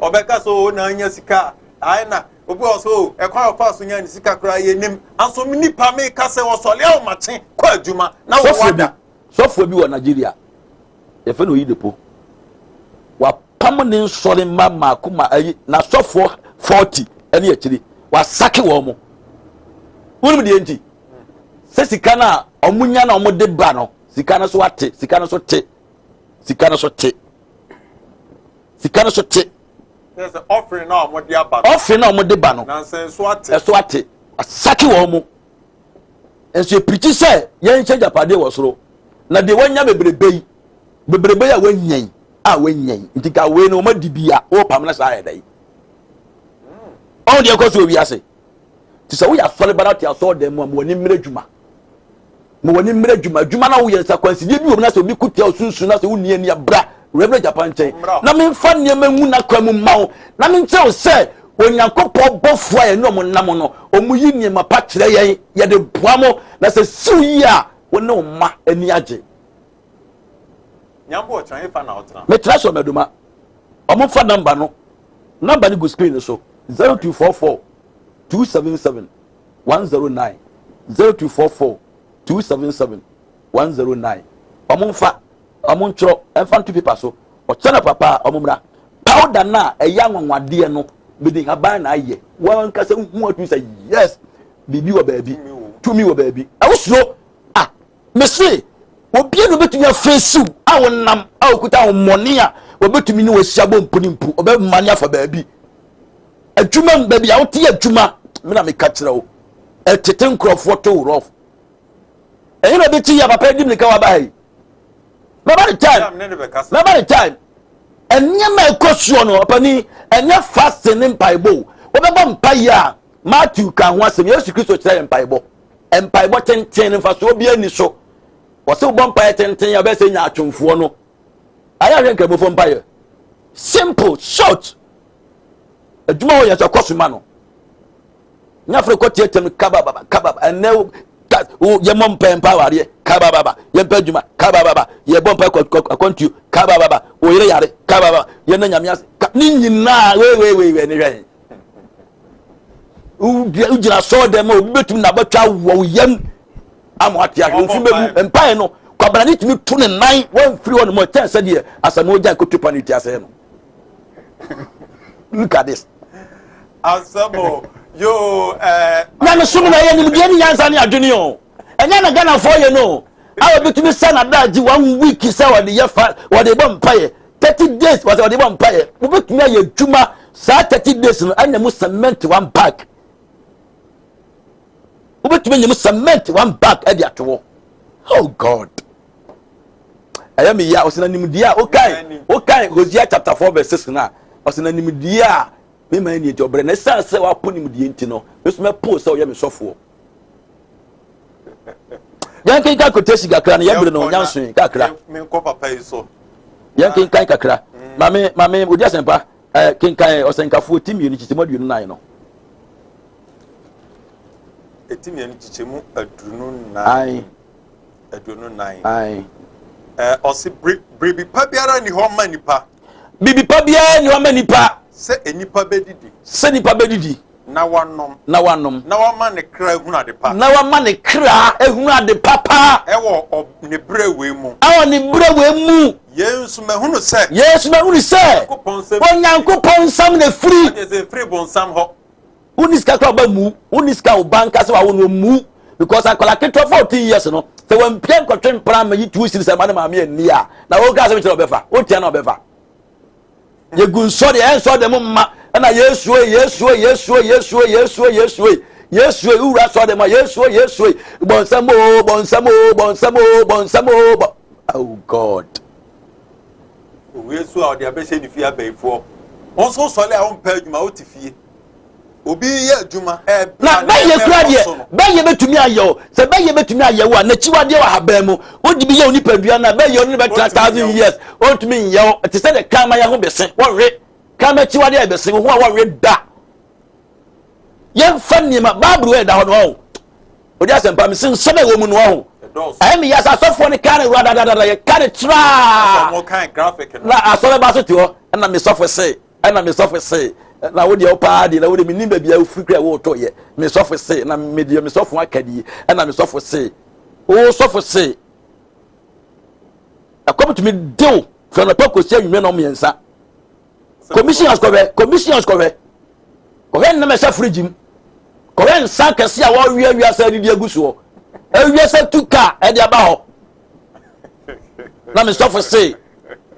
Ɔbɛka sɛ o na anya sika a, ae na obi wɔ sɛ o ɛkwan a ɔfaa so nya ne sika koraa yɛnim. Anso nnipa meka sɛ ɔsɔre ahomakye kɔ adwuma na wɔwɔ ada. Sɔfoɔ bi wɔ Nigeria, yɛfrɛ no Oyedepo. Wapam ne nsɔre mma mmaako ma ayi n'asɔfoɔ 40 ne akyiri. Wasake wɔn mo. Wonim deɛ nti? Sɛ sika no a wɔn nya na wɔn de ba no, sika no so ate, sika no so te, sika no so te, sika no so te. Ɔfiri na wɔn de aba no. Ɔfiri na wɔn de ba no. Ɛso ate. Wasake wɔn mo. Nso yɛpirikyi sɛ yɛnhyɛ agyapadeɛ wɔ soro, na deɛ wanya bebrebe yi, bebrebe yi a wanya yi, a wanya yi, nti ka wei no wɔma di bi a, wɔpam no saa yɛ dɛ yi. Ɔho deɛ ɛkɔ so wɔ wiase. Te sɛ woyɛ asɔre ba na te asɔre dan mu a, ma w'ani mmerɛ adwuma. Ma w'ani mmerɛ adwuma. Adwuma na woyɛ nsa kwansideɛ bi wɔ mu na sɛ obi ko tia osunsun na sɛ wonni ani a, bra Reverend Japan nkyɛn na memfa nneɛma ngu n'akwan mu mma wo na menkyerɛ wo sɛ Onyankopɔn bɔfoɔ a yɛne wɔn nam no, wɔyi nneɛma pa kyerɛ yɛn, yɛde boa mo, na sɛ siw yie a, wo ne wo mma ani agye. Metra sɛ ɔmɛdoma. Wɔmfa namba no, namba no gu screen no so, 0244 277 109, 0244 277 109. Wɔmfa Ɔmo ntwerɛ mfa nto paper so. Ɔkyɛ no papa a, ɔmo mmra. Powder no a ɛyɛ anwanwadeɛ no, mede nhaban na ayɛ. W'ankasa hu atumi sɛ yes, biribi wɔ baabi, tumi wɔ baabi. Ɛwo suro. Ah, mese, obi na obetumi afeesiw a wonam a okuta ahommɔne a obetumi ne wasi abɔ mpu ne mpu, ɔbɛma ne afa baabi. Adwuma mu, baabi a wote adwuma, me na meka kyerɛ wo. Ɛtete nkurɔfoɔ to rough. Ɛnyɛ na obi ti yɛ papa di mirika waba ha yi. Mɛba ne time. Mɛba ne time. Nneɛma a ɛkɔ soɔ no, ɔpanin, ɛnyɛ fasting ne mpaebɔ o. Wobɛbɔ mpaeɛ a, Matthew ka ho asɛm. Yesu Kristo kyerɛ yɛn mpaebɔ. Mpaebɔ tenten no mfasoɔ biara nni so. Wɔsɛ wobɔ mpaeɛ tenten a, ɛbɛyɛ sɛ nya atwomfoɔ no. Ayɛ ahwɛ nkramofoɔ mpaeɛ. Simple, short. Adwuma wɔ yɛn sɛ kɔ so ma no. Nyafre kɔ tiatia mu kabababa kababa ɛnɛ ka wo yɛmmɔ mpae mpa awareɛ kabababa yɛmpɛ adwuma kabababa yɛbɔ mpae akwantuo kabababa wo yere yare kabababa yɛnna nyame ase ka ne nyinaa weiweiwei ne hwɛ wogyina sɔɔ dɛm a obi bɛtumi na abɛtwa wɔ wo yam ama wate ahwɛ wo fi bɛbu mpae no kwabena ne tumi to ne nan wɔmfiri hɔ nom ɛkyɛn sɛdeɛ asamoah gyan kɔtu pa ne ti asɛe no. Look at this. Asɛm o. Yoo ɛɛ. Nyamesom na ɛyɛ nimdeɛ ne nyansa ne adwene o. Ɛnyɛ na Ghanafoɔ yɛ no a wɔbɛtumi sɛ n'adagye one week sɛ wɔde yɛ fa wɔde bɔ mpaeɛ 30 days wɔsɛ wɔde bɔ mpaeɛ, wobɛtumi ayɛ adwuma saa 30 days no anya mu cement one bag, wobɛtumi anya mu cement one bag ɛde ato hɔ. Oh God, ɛyɛ me ya. Ɔsɛ na nimdeɛ a wokae wokae Hosea chapter 4 verse 6 na ɔsɛ na nimdeɛ a mema ani nti ɔbrɛ na ɛsiane sɛ wapo nimdeɛ nti no, meso mɛpo sɛ ɔyɛ me sɔfoɔ. Yɛnkenkan quotation kakra no, yɛbere no nyansoe kakra. Menkɔ papa yi so. Yɛnkenkan kakra. Maame, maame odi asɛmpa kenkan Ɔsɛnkafoɔ ti 2 kyikyɛmu 24 no. Ɛti 2 kyikyɛmu 24. 24. Ɔse biribi pa biara nni hɔ ma nipa. Biribi pa biara nni hɔ ma nipa. Sɛ nipa bɛdidi. Sɛ nipa bɛdidi. Na wanom. Na wanom. Na wama ne kra ehunu ade pa. Na wama ne kra ehunu ade papa. Ɛwɔ ne berɛ wei mu. Ɛwɔ ne berɛ wei mu. Yɛn nso mahunu sɛ. Yɛn nso mahunu sɛ. Onyankopɔn nsam na firi. Ɔde sɛ firi bonsam hɔ. Wonni sika kora ɔba mu, wonni sika ɔba nka sɛ wawo no mu because akwadaa ketewa 14 years no sɛ wampia nkɔtwe mpena ma yi 2 cedis ɛma ne maame ani a na wɔka asɛm kyerɛ ɔbɛfa wotia na ɔbɛfa. Yɛgu nsɔre, ɛyɛ nsɔre dɛm mma ɛna Yesu e, Yesu e, Yesu e, Yesu e, Yesu e, Yesu e, Yesu e, wura sɔre dɛm a Yesu e, Yesu e, bɔnsɛm o, bɔnsɛm o, bɔnsɛm o, bɔnsɛm o, bɔ. Oh God. Owie so a ɔde abɛhyɛ ne fie abɛyifoɔ. Wɔn nso sɔre a wɔmpɛ adwuma, wote fie. Obi yɛ adwuma ɛɛbrɛ. Na bɛyɛ kura deɛ bɛyɛ bɛtumi ayɛ o, sɛ bɛyɛ bɛtumi ayɛ o a, n'akyiwadeɛ wɔ ahaban mu wodi bi yɛ o nipadua no a bɛyɛ ɔno ne bɛtena 1,000 years ɔntumi nyɛ o. Te sɛ deɛ kraman yɛ ho bɛse wɔwe kraman akyiwadeɛ yɛ bɛse ho a wɔwe da. Yɛmfa nneɛma Baabulu yɛ da hɔ no ɔho odi asɛmpa mi si nsɛm a ɛwɔ mu no ɔho ɛyɛ mi yɛ sɛ asɔfoɔ no kaa ne wura dadadada yɛ ka ne traa na asɔre ba so te hɔ ɛna mi sɔfo se, ɛna me sɔfo se, na wo deɛ wo paa deɛ na wo deɛ menim baabi a wofiri kura wotɔ yɛ. Me sɔfo se na me deɛ me sɔfo aka die, ɛna me sɔfo se wo sɔfo se ɛkɔm tumi dew fɛ nɔpɛ kɔsi anwummerɛ na ɔmmiɛnsa commissioners kɔhwɛ, commissioners kɔhwɛ, kɔhwɛ nnam ɛhyɛ fridge mu, kɔhwɛ nsa kɛse a wɔawia wia sɛ adidi agu soɔ, awia sɛ tu kaa ɛde aba hɔ na me sɔfo se,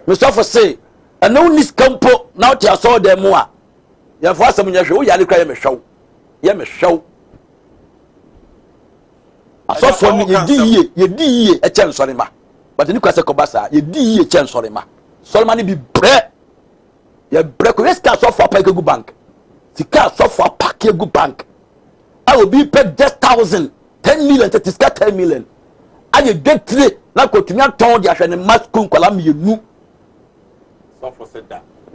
me sɔfo se. Ɛna wonni sika mpo na wote asɔredan mu a, yɛmfa asɛm nyɛ hwɛ. Woyare kora yɛ mehwɛw, yɛ mehwɛw. Asɔfoɔ no yɛdi yie, yɛdi yie ɛkyɛ nsɔrema, but ne kwa sɛ kɔba saa yɛdi yie kyɛ nsɔrema. Nsɔrema no bi brɛ, yɛbrɛ kɔhwɛ sika asɔfoɔ apake gu bank, sika asɔfoɔ apake gu bank a obi pɛ just thousand 10 million tete sika 10 million ayɛ dwetire na kɔtumi atɔn de ahwɛ ne mma sukuu nkwadaa mmienu.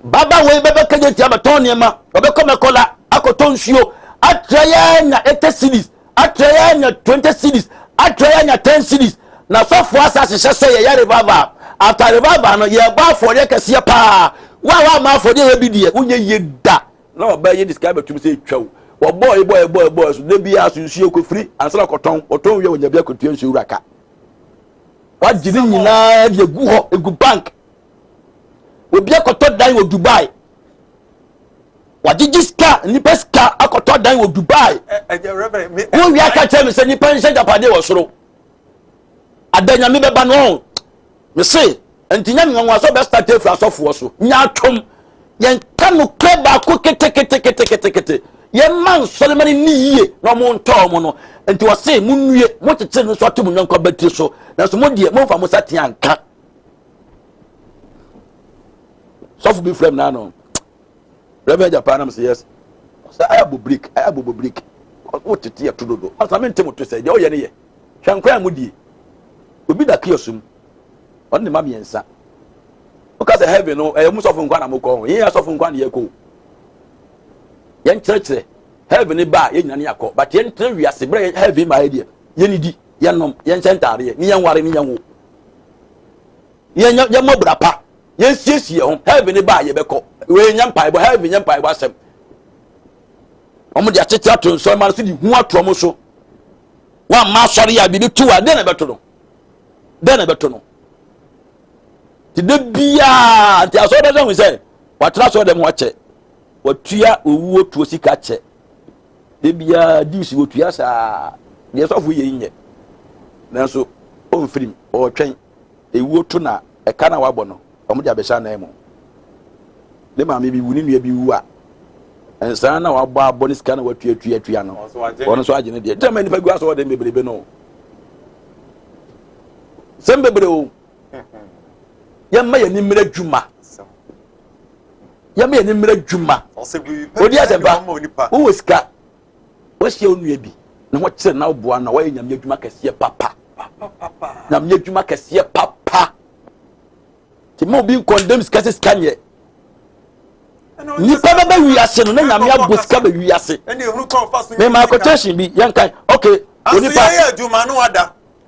Baba wei bɛbɛ kagye tia bɛtɔn nneɛma, ɔbɛkɔ mɛkɔla akɔtɔ nsuo atrɛ yɛ anya 80 cedis, atrɛ yɛ anya 20 cedis, atrɛ yɛ anya 10 cedis. Na sɔfoɔ asa ahyehyɛ sɛ yɛyɛ revival, after revival no yɛbɔ afɔdeɛ kɛseɛ paa. Wo a woama afɔdeɛ yɛ bi deɛ wonyɛ yie da na ɔbaa yɛ de sika bɛtum sɛ ɛtwa wo. Wɔbɔɔ ebɔ ɛbɔ ɛbɔ so da biara so nsuo kɔfiri ansa na kɔtɔn, wɔtɔn wie wɔnya bi akɔtua nsuo wura ka. Wagye ne nyinaa de agu hɔ egu bank. Obi akɔtɔ dan wɔ Dubai, wagyegye sika, nipa sika akɔtɔ dan wɔ Dubai. Wowie aka kyerɛ me sɛ nipa nhyɛ gyapadeɛ wɔ soro ada Nyame bɛba no. Mese nti nyɛ nwanwa sɛ ɔbɛstart afiri asɔfoɔ so nya atwom. Yɛnka nokorɛ baako keteketeketekete, yɛma nsɔrema no ni yie na ɔmo ntɔ ɔmo no. Nti wɔse monnue, mokyekyere no so ato mo nyɔnko abatiri so, nanso mo deɛ momfa mo nsa tea nka. Sɔfo bi frɛ m n'ano, Reverend Japan, nam sɛ yes. Sɛ ayɛ abɔ break, ayɛ abɔ break, wotete yɛ to dodo asa mente mo to sɛ deɛ ɔyɛ no yɛ hwɛ nkwan a modie. Obi da kiosk mu, ɔne ne ma mmiɛnsa. Woka sɛ heaven no ɛyɛ mu sɔfo nkwa na mokɔ ho, yɛn asɔfo nkwa na yɛkɔ. Yɛnkyerɛkyerɛ heaven ba a yɛn nyina ne yɛakɔ, but yɛntrɛ wiase berɛ heaven ma yɛ deɛ yɛnidi, yɛnom, yɛnhyɛ ntaadeɛ ne yɛnware ne yɛnwo, yɛmmɔ bra pa, yɛnsiesie ho. Heaven ba a yɛbɛkɔ wei nyɛ mpaebɔ, heaven nyɛ mpaebɔ asɛm. Wɔn de akyekye ato nsɔre ma no so de hu ato wɔn so. Wɔamma asɔre a biribi to a dɛn na ɛbɛto no, dɛn na ɛbɛto no? Te de biara nti asɔre bɛsɛ hu sɛ watena asɔre dɛm ho akyɛ, watua owuo tuo sika kyɛ. Da biara dues wɔtua saa. Deɛ sɔfo yɛ yi nyɛ. Nanso ɔmfirim, ɔretwɛn. Ewuo to na ɛka no a wabɔ no, wɔde abɛhyɛ anan mu. Ne maame bi wu, ne nua bi wu a, nsaa na wabɔ abɔ ne sika na watuatuatua no, wɔn nso agye ne deɛ. Gyama nnipa gu asɔɔden bebrebe no. Sɛm bebree o. Yɛmma yɛn ani mmerɛ adwuma. Yɛmma yɛn ani mmerɛ adwuma. Odi asɛmpa, wowɔ sika, wahyia wo nua bi ne ho kyerɛ na woboa no a, woayɛ nyame adwuma kɛseɛ papa. Nyame adwuma kɛseɛ papa. Nti ma obi nkɔndɛm sika sɛ sika nyɛ. Nipa bɛbɛ wiase no na nyame abɔ sika bɛ wiase. Mema quotation bi yɛnkan. Okay, onipa.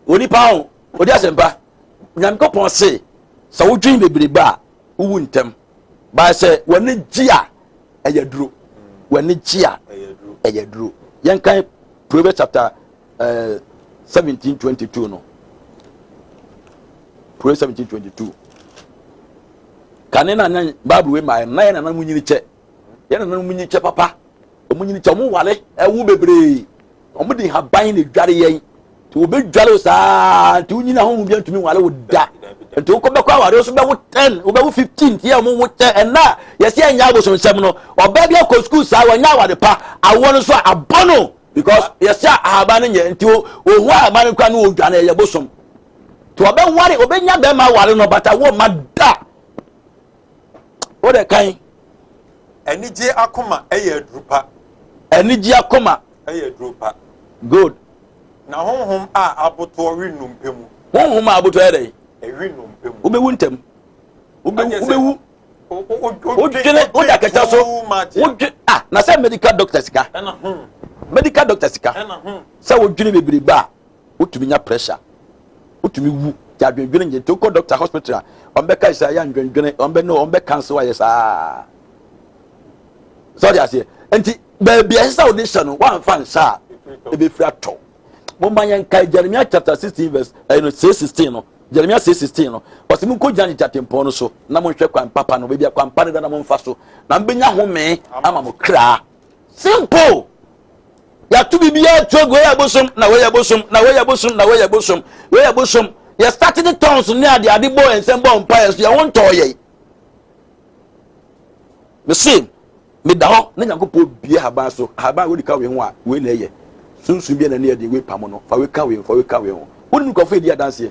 Onipa ho, odi asɛmpa. Nyankopɔn se sɛ wodwen bebrebe a wowu ntɛm. Bae sɛ w'ani gye a ɛyɛ duro. W'ani gye a ɛyɛ duro. Yɛnkan Proverbs chapter uh, 17 22 no. Proverbs 17 22. Kane na na Bible wei maa na yɛn nananom nyini kyɛ. Yɛn nananom nyini kyɛ papa. Wɔn nyini kyɛ, wɔn ware ɛwo bebree. Wɔn de nhaban na edware yɛn. Nti wɔbɛdware wo saa nti wonyini ahohom bi ntumi nware wo da. Nti wokɔ bɛkɔ aware nso bɛwo 10, wobɛwo 15 nti yɛ wɔn wo kyɛ. Ɛnna yɛsi ɛnyɛ abosonsɛm no, ɔbaa bi akɔ sukuu saa wɔnyɛ aware pa, awoɔ no nso a abɔ no because yɛsi ahaban no nyɛ nti ohu ahaban no kora no wɔdwane ɛyɛ bosom. Nti ɔbɛware, ɔbɛnya bɛrima aware no bata wo ma da. Wode kan. Anigye akoma yɛ aduru pa. Anigye akoma. Yɛ aduru pa. Good. Na honhom a abotoɔ we nnompe mu. Honhom a abotoɔ yɛ dɛ. Ɛwe nnompe mu. Wobɛwu ntɛm. Wobɛwu. Wodwene woda kɛtɛ so. Wodwe ah na sɛ medical doctor sika. Medical doctor sika. Sɛ wodwene bebrebe a wotumi nya pressure. Wotumi wu. Ti adwendwene nyɛ nti wokɔ doctor hospital a wɔn bɛka sɛ ayɛ andwendwene wɔn bɛ no wɔn bɛ cancel ayɛ saa. Sɛ ɔde aseɛ nti baabi a ɛsɛ sɛ wode hyɛ no woamfa nhyɛ a ɛbɛfiri atɔ. Momma yɛnkae Jeremia chapter 16 verse ɛyɛ no 6:16 no. Jeremia 6:16 no ɔsɛ monkɔ gyina gyegye atempɔn no so na monhwɛ kwan papa no, baabi a kwan pa no da na momfa so na mobɛnya home ama mo kra. Simple. Yɛato biribiara to agu, wei yɛ bosom na wei yɛ bosom na wei yɛ bosom na wei yɛ bosom wei yɛ bosom. Yɛ start de tons ne ade ade bɔ yɛn nsɛm bɔ mpa yɛn so yɛn ho ntɔɔ yɛn. Mese meda hɔ na Nyankopɔn bie ahaban so, ahaban a wodi ka wei ho a wei na ɛyɛ. Sunsun bi na ne yɛ de wei pam no, fa wei ka wei ho, fa wei ka wei ho. Wonim nkurɔfo yɛ di adanseɛ.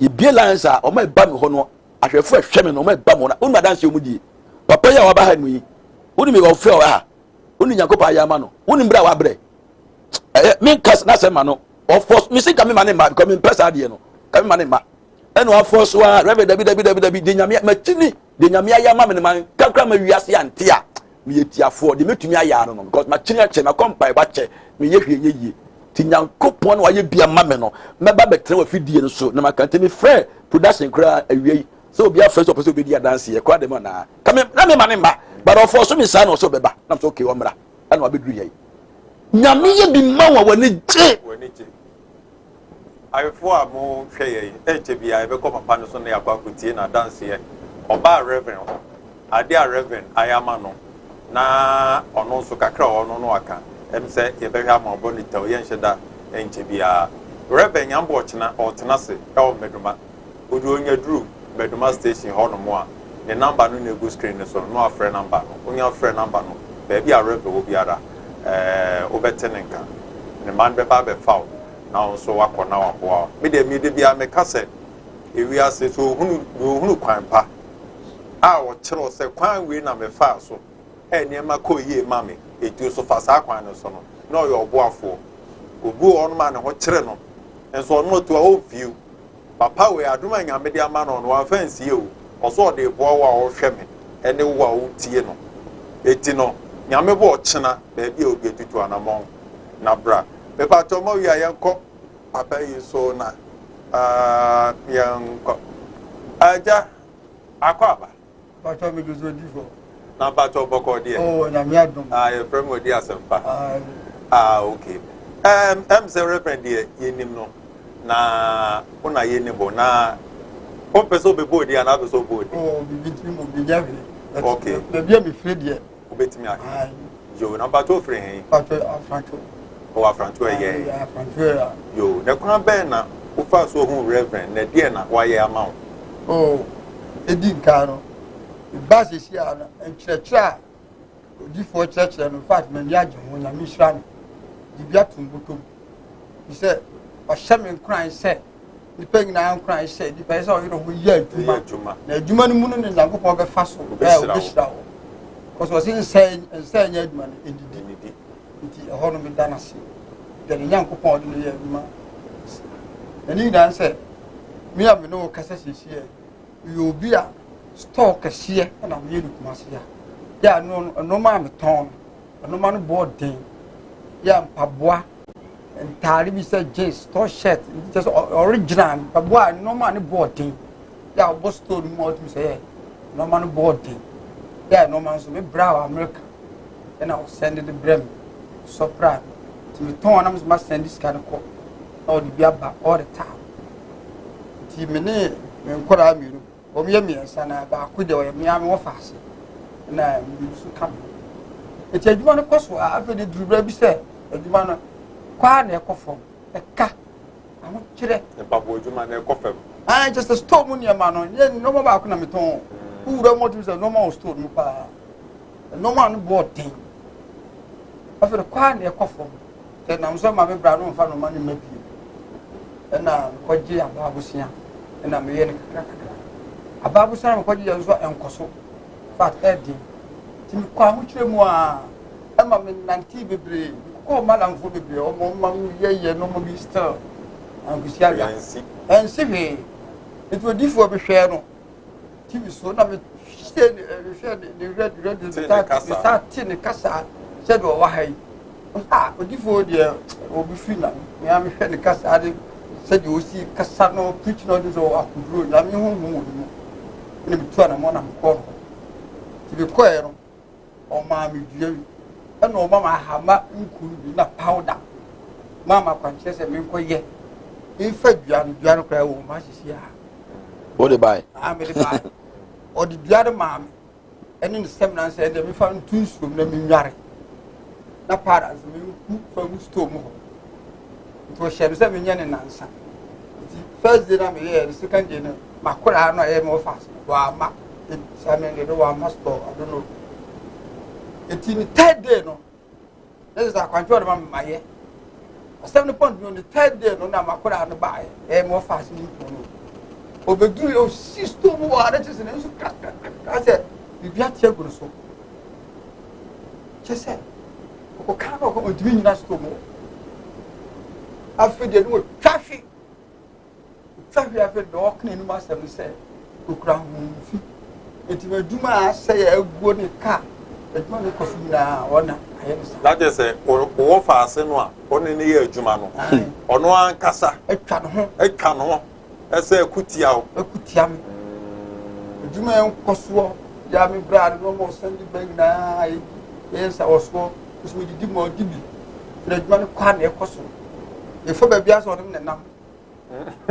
Yɛbie lines a wɔn a ɛba me hɔ no, ahwɛfo a ɛhwɛ me no, wɔn a ɛba me hɔ no, wonim adanseɛ wɔn die. Papa yi a waba ha mu yi, wonim ɔfrɛ ɔwɔ ha. Wonim Nyankopɔn ayɛ ama no. Wonim berɛ a wabrɛ. Ɛyɛ menka n'asɛm ma no. Ɔfɔ mesi ka me ma ne mma because mempɛ saa adeɛ no. Ka me ma ne mma. Ɛna wafɔ so a Reverend dabi dabi dabi dabi de nyame makyini de nyame ayɛ ama me no man kakra ma wiase ante a meyɛ tiafoɔ de metumi ayɛ ano no because makyini akyɛ makɔ mpaebɔ akyɛ meyɛ hwee nyɛ yie ti Nyankopɔn na wayɛ bi ama me no mɛba bɛtena wafidie no so na maka nti mefrɛ production koraa awia yi sɛ obi afrɛ sɛ ɔpɛ sɛ obɛdi adanseɛ koraa dɛm anaa ka me na mema ne mma but ɔfɔ so me saa na ɔsɛ ɔbɛba na sɛ okay ɔmmra ɛna wabɛduru yɛ nyame yɛ bi ma wa w'ani gye. Ayefoɔ a mo hwɛ yɛn, ɛnkyɛ biara yɛbɛkɔ papa no so na yɛakɔ akɔtie n'adanseɛ. Ɔbaa Reverend hɔ, adeɛ a Reverend ayɛ ama no, na ɔno nso kakra a ɔwɔ no no waka. Ɛm sɛ yɛbɛhwɛ ama ɔbɔ ne tɛw, yɛnhyɛ da ɛnkyɛ biara. Reverend Nyambo ɔkyena ɔretena ase ɛwɔ Mmɛdoma. Odu Onyaduru Mmɛdoma station hɔ nom a, ne number no na egu screen no so no, na wafrɛ number no. Wonya frɛ number no, baabi a Reverend wɔ biara, ɛɛ wobɛte ne nka. Ne mma no bɛba abɛfa wo na wo nso woakɔ na waboa wo. Me deɛ, me da biara meka sɛ, ewiase, sɛ ohunu, deɛ ohunu kwan pa a ɔkyerɛ wo sɛ kwan wei na mefaa so a nneɛma kɔɔ yie ma me, enti wo nso fa saa kwan no so no, na ɔyɛ ɔboafoɔ. Obi wɔ hɔnom a ne ho kyere no, nso ɔno ɔto a ɔmfie wo. Papa wei, adom a Nyame de ama no no, wamfa ansie o. Ɔse ɔde reboa wo a wohwɛ me ne wo a wotie no. Enti no, Nyame bɔ ɔkyena baabi a obi atutu anamɔn na bra. Mepakyɛw ma wie a yɛnkɔ papa yi so na yɛnkɔ. Agya, akɔ aba. Mpakyɛw me dozo di fɔ. Na mpakyɛw bɔkɔ deɛ. Oh nyame adom. Ah yɛfrɛ me odi asɛmpa. Ah okay. Um, ɛm sɛ reverend deɛ yɛnim no na wo na yɛnim bo na wompɛ sɛ wobɛbɔ odi anaa wopɛ sɛ wobɔ odi? Oh biribi ntumi mu bi nyɛ hwee. Okay. Baabi a mefiri deɛ. Wobɛtumi aka. Yo, na mpakyɛ wofiri he? Mpakyɛ Afrancho. Ɔwɔ Afrancho ɛyɛ? Ɛyɛ Afrancho ɛyɛ. Yo, na kwan bɛn na wofaa so huu Reverend na ɛdeɛn na wayɛ ama wo? Oh, edi nkan no, mebaa seesei a no, nkyerɛkyerɛ a odiyifoɔ kyerɛkyerɛ no, in fact, m'ani agye ho, Nyame nhyira no. De bi ato mbɔtɔ mu. Fi sɛ, wahyɛ me nkuran sɛ, nnipa nyinaa nkuran sɛ, nnipa yɛ sɛ ɔyere ho yɛ adwuma. Na adwuma no mu no na Nyankopɔn bɛfa so, ɔbɛhyira wo. Kɔsɛ ɔse nsɛ nsɛ nyɛ adwuma no, ɛndidi. Nti ɛhɔ no meda no ase. Deɛ ne Nyankopɔn ɔde no yɛ adwuma. Na ne nyinaa sɛ, me a me ne wo kasa seesei yi, meyɛ obi a store kɛseɛ na meyɛ no Kumasi ha. Yɛ a nneɛma a metɔn no, nneɛma no bɔɔ den. Yɛ a mpaboa, ntaare bi sɛ jeans, store shirt, nti kyerɛ sɛ original mpaboa a nneɛma a ne bɔɔ den. Yɛ a wɔbɔ store no mu a wotumi sɛ yɛ nneɛma no bɔɔ den. Yɛ a nneɛma nso me bra wɔ America ɛna ɔsɛnde de brɛ me sɔpra nti metɔn na mesɛ masɛnde sika no kɔ na ɔde bi aba all the time. Nti me ne me nkwadaa mmienu, wɔn yɛ mmiɛnsa na baako deɛ ɔyɛ mmea me wɔfa ase na mmienu nso ka me ho. Nti adwuma no kɔ so a afei de duru berɛ bi sɛ adwuma no kɔ ara na ɛkɔ fam, ɛka ahokyerɛ. Mpaboa adwuma no ɛkɔ fam. Ah, kyɛ sɛ store mu nneɛma no nyɛ nneɛma baako na metɔn. Wowura mu ɔtumi sɛ nneɛma wɔ store no mu paa. Nneɛma no bɔɔ den. Afei de kɔ ara na ɛkɔ fam. Sɛ nam sɛ maame bra no mfa noma no mma bio. Ɛna mekɔgye abaa bosea ɛna meyɛ no kakra kakra. Abaa bosea na mekɔgye yɛ nso ɛnkɔ so. Fact ɛden. Nti mekɔ ahokyerɛ mu a ɛma menante bebree. Mekɔkɔɔ malamfoɔ bebree ɔmo ma yɛyɛ nneɛma bi still ankosi aga. Ɛnsi hwee. Nti odiifoɔ bi hwɛɛ no. TV so na mehwɛ ne mehwɛ ne ne radio radio Te ne ne kasa. sa te ne kasa sɛdeɛ ɔwɔ ha yi a odifoɔ deɛ obi firi na mea mehwɛ ne kasa de sɛdeɛ ɔsi kasa no preach no ɔde sɛ ɔwɔ akoduro Nyame honhom wɔ ne mu ɛna metu anamɔ na mekɔɔ no hɔ nti mekɔɛ no ɔmaa me dua bi ɛna ɔma me ahama nku no bi na powder maa me akwankyerɛ sɛ menkɔyɛ mfa dua no dua no koraa wɔ mu asisi ha wode bae ah mede bae ɔde dua no maa me ɛne ne sɛmina sɛ ɛdeɛ mefa nto nsuom na menware na powder nso menku fa ngu store mu hɔ nti ɔhyɛ me sɛ menyɛ ne nansa nti first day na meyɛɛ no second day no makoraa no a ɛyɛ me ɔfa ase wama saa mmerɛ no deɛ wama store I don't know nti ne third day no ne sɛ akwankyerɛ ɔde ma me mayɛ asɛm no pɔn no ne third day no na makoraa no baeɛ ɛyɛ me ɔfa ase ne mpɔn no ɔbɛduru yɛ ɔsi store mu wɔ ade kyɛ sɛ ne nso kakrakakra sɛ biribi ate agu no so kyɛ sɛ ɔkɔka no ɔkɔ ɔntumi nyina store mu afei deɛ ne wɔtwa hwe Otwa hwee afei deɛ ɔka n'anim asɛm ne sɛ okura honhom fi. Eti adwuma a asɛe a aguo ne ka adwuma no kɔ so nyinaa ɔna ayɛ ne saa. Na kyerɛ sɛ wowɔ faase no a ɔne no yɛ adwuma no, ɔno ankasa atwa ne ho atwa ne ho sɛ ɛko tia wo. Ɛko tia me. Adwuma yɛn nkɔ soɔ yɛ a me bra no na ɔsɛn de ba nyinaa yɛyɛ nsa wɔ soɔ nso medidi ma ɔdi bi. Firi adwuma no kɔ a na ɛkɔ so. Yɛfa baabi a sɛ ɔne me nenam.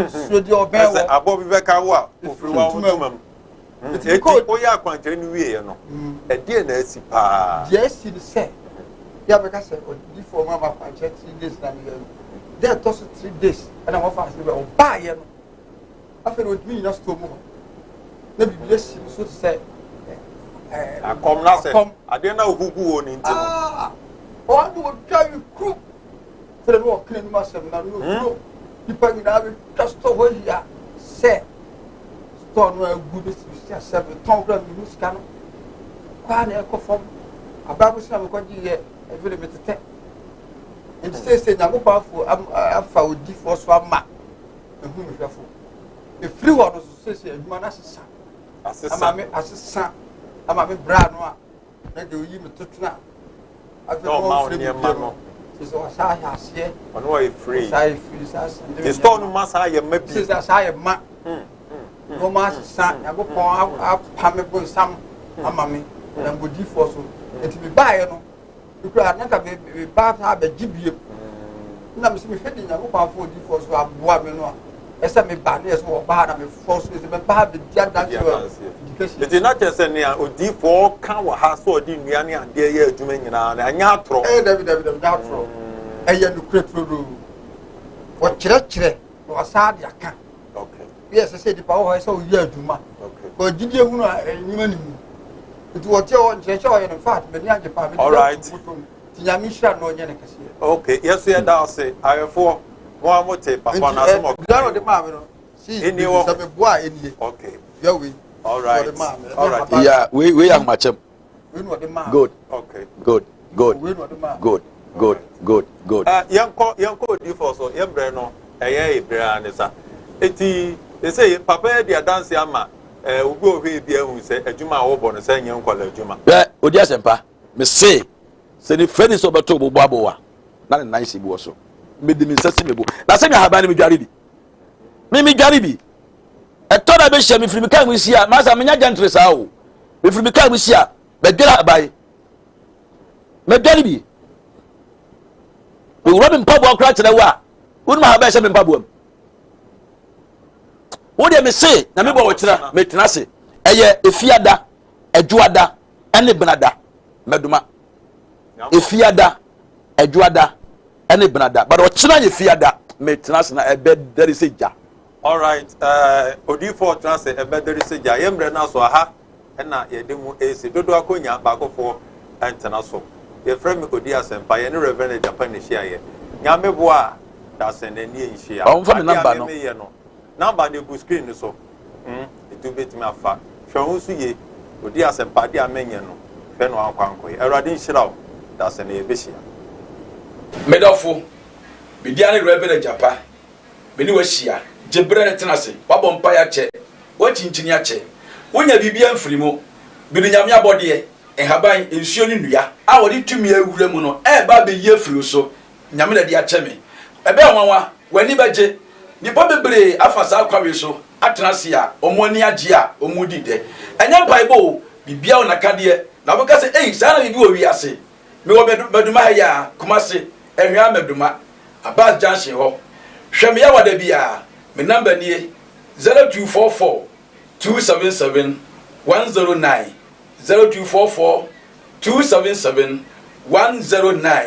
Suro deɛ ɔbɛn wɔ. Ɛsɛ aboɔ bi bɛka wo a ofiri wa wo ntoma mu. Eti woyɛ akwankyerɛ no wieɛ no, ɛdeɛ na asi paa? Deɛ asi ne sɛ, yɛ a mɛka sɛ odidifoɔ ma ma akwankyerɛ 3 days na meyɛ no. Deɛ ɛtɔ so 3 days ɛna wɔfa ase bɛ ɔbaayɛ no. Afei na ɔntumi nyina store mu hɔ. Na biribi asi no so te sɛ akɔm na sɛ adeɛ na ohu gu wɔ ne nti no. Ɔno ɔtwa yi kuru. Sɛdeɛ na ɔka n'anim asɛm na no no nipa nyinaa bɛtwa store hɔ ahyia sɛ store no agu ne sisi asɛ metɔn koraa mehu sika no kɔ a na ɛkɔ fam abaa bi so na mekɔgye yɛ ɛfiri de metetɛ nti seesei Nyankopɔn afo afa odifoɔ so ama ehu me hwɛfo ɛfiri hɔ no so seesei adwuma no asesa ama me asesa ama me bra no a na deɛ oyi me to twene a afei na ɔma wo ɔmfrɛ me nneɛma bio no no sɛ sɛ ɔsa ahyɛ aseɛ ɔno ɔyɛ free ɔsa yɛ free saa sɛnde te store no ma saa yɛ ma bi sɛ sɛ saa yɛ ma na ɔma asesa Nyankopɔn apa me bonsam ama me na mbodifoɔ so nti mebaeɛ no mekura na nka meba saa abɛgye biem na mesɛ mehwɛ de Nyankopɔn afa odifoɔ so aboa me no a Ɛsɛ meba ne yɛ sɛ wɔba ha na mefɔ so sɛ mɛba ha bɛdi adanseɛ wɔ education. Nti na kyerɛ sɛ nea odiyifoɔ ka wɔ ha sɛ ɔde nnua ne adeɛ yɛ adwuma nyinaa no, ɛnyɛ atorɔ. Ɛyɛ dabi dabi dabi, nyɛ atorɔ. Ɛyɛ nokorɛ turodoo. Wɔkyerɛkyerɛ na wɔsan de aka. Yɛ sɛ sɛ nipa wɔ hɔ sɛ ɔyɛ adwuma. Kɔ gyidie hunu a nnwuma ne mu. Nti wɔte hɔ nkyerɛkyerɛ ɔyɛ no, in fact m'ani agye paa. Mede ato bɔtɔ mu. Nti Nyame nhyira no na ɔnyɛ no kɛseɛ. Okay, yɛso yɛda ase. Ahwɛfoɔ, mo a mote papa no asɛm ɔka. Dua na ɔde maa me no, si sɛ meboa a ɛnie. Okay. Dua wei. All right. Ɔde maa me. All right. Yeah, wei wei yɛ ahomakyɛm. Wei na ɔde maa me. Good. Okay. Good. Good. Wei na ɔde maa me. Good. Good. Good. Good. Uh, yɛnkɔ yɛnkɔ odiifoɔ so yɛn brɛ no ɛyɛ ebrɛ ne sa eti ɛsɛ papa yɛ di adanse ama ɛɛ obi a ɔhwɛ bi ahu sɛ adwuma a wɔbɔ no sɛ nyɛ nkɔla adwuma. Hwɛ, odi asɛmpa mese sɛ ne fɛ ni sɛ ɔbɛto bo bɔ abowa na ne nan si boɔ so, mede me nsa si me bo na sɛ me ahaban no medware bi, me medware bi. Ɛtɔ da bɛhyia mefiri me kaa mu si a masa menya gyantere saa o, mefiri me kaa mu si a bɛdware ahaban, mɛdware bi, mewura me mpaboa koraa kyerɛ wo a wonim ahaban hyɛ me mpaboa mu. Wo deɛ mese na mebɔ wɔ kyerɛ metena ase ɛyɛ efiada, adwoada ɛne benada mɛdoma. Efiada, adwoada ɛne benada, but ɔkyena yɛ fiada, metena ase na ɛbɛ dɛre sɛ gya. Alright, uh, odiifoɔ tena ase ɛbɛ dɛre sɛ gya. Yɛn mmerɛ no aso aha ɛna yɛde mu esi dodoɔ akonnwa baakofoɔ ɛntena so. Yɛfrɛ me Odi Asɛmpa, yɛne Reverend Agyapa na ehyiaeɛ. Nyame boa a, dasɛn na ani nhyia. Ɔmfa me Adeɛ a number no. memeyɛ no, number no egu screen no so. Mm, nti wobɛtumi afa. Hwɛ wo ho so yie. Odi asɛmpa, adeɛ a menyɛ no, hwɛ na wankɔ ankɔyɛ. Awurade nhyira wo. Dasɛn na yɛbɛhyia. Me dɔfo, me din ne Rev. Agyapa. Me ne wo ahyia. Gye berɛ no tena ase. Woabɔ mpaeɛ akyɛ. Woakyinkyini akyɛ. Wonya biribiara mfiri mu. Mede Nyame abɔdeɛ, nhaban, nsuo ne nnua a wɔde tumi awura mu no reba abɛyi afiri wo so. Nyame na de akyɛ me. Ɛbɛyɛ nwanwa, w'ani bɛgye. Nnipa bebree afa saa kwan wei so atena ase a wɔn ani agye a wɔredi dɛ. Ɛnyɛ mpaebɔ o, biribiara wɔ n'akadeɛ. Na wobɛka sɛ, Ei, saa na biribi wɔ wiase. Mewɔ Maduma ha yi ara, Kumasi, Anhwea Maduma, Abbas Junction hɔ. Hwɛ me Yawada biara. Me number nie, 0244 277 109, 0244 277 109.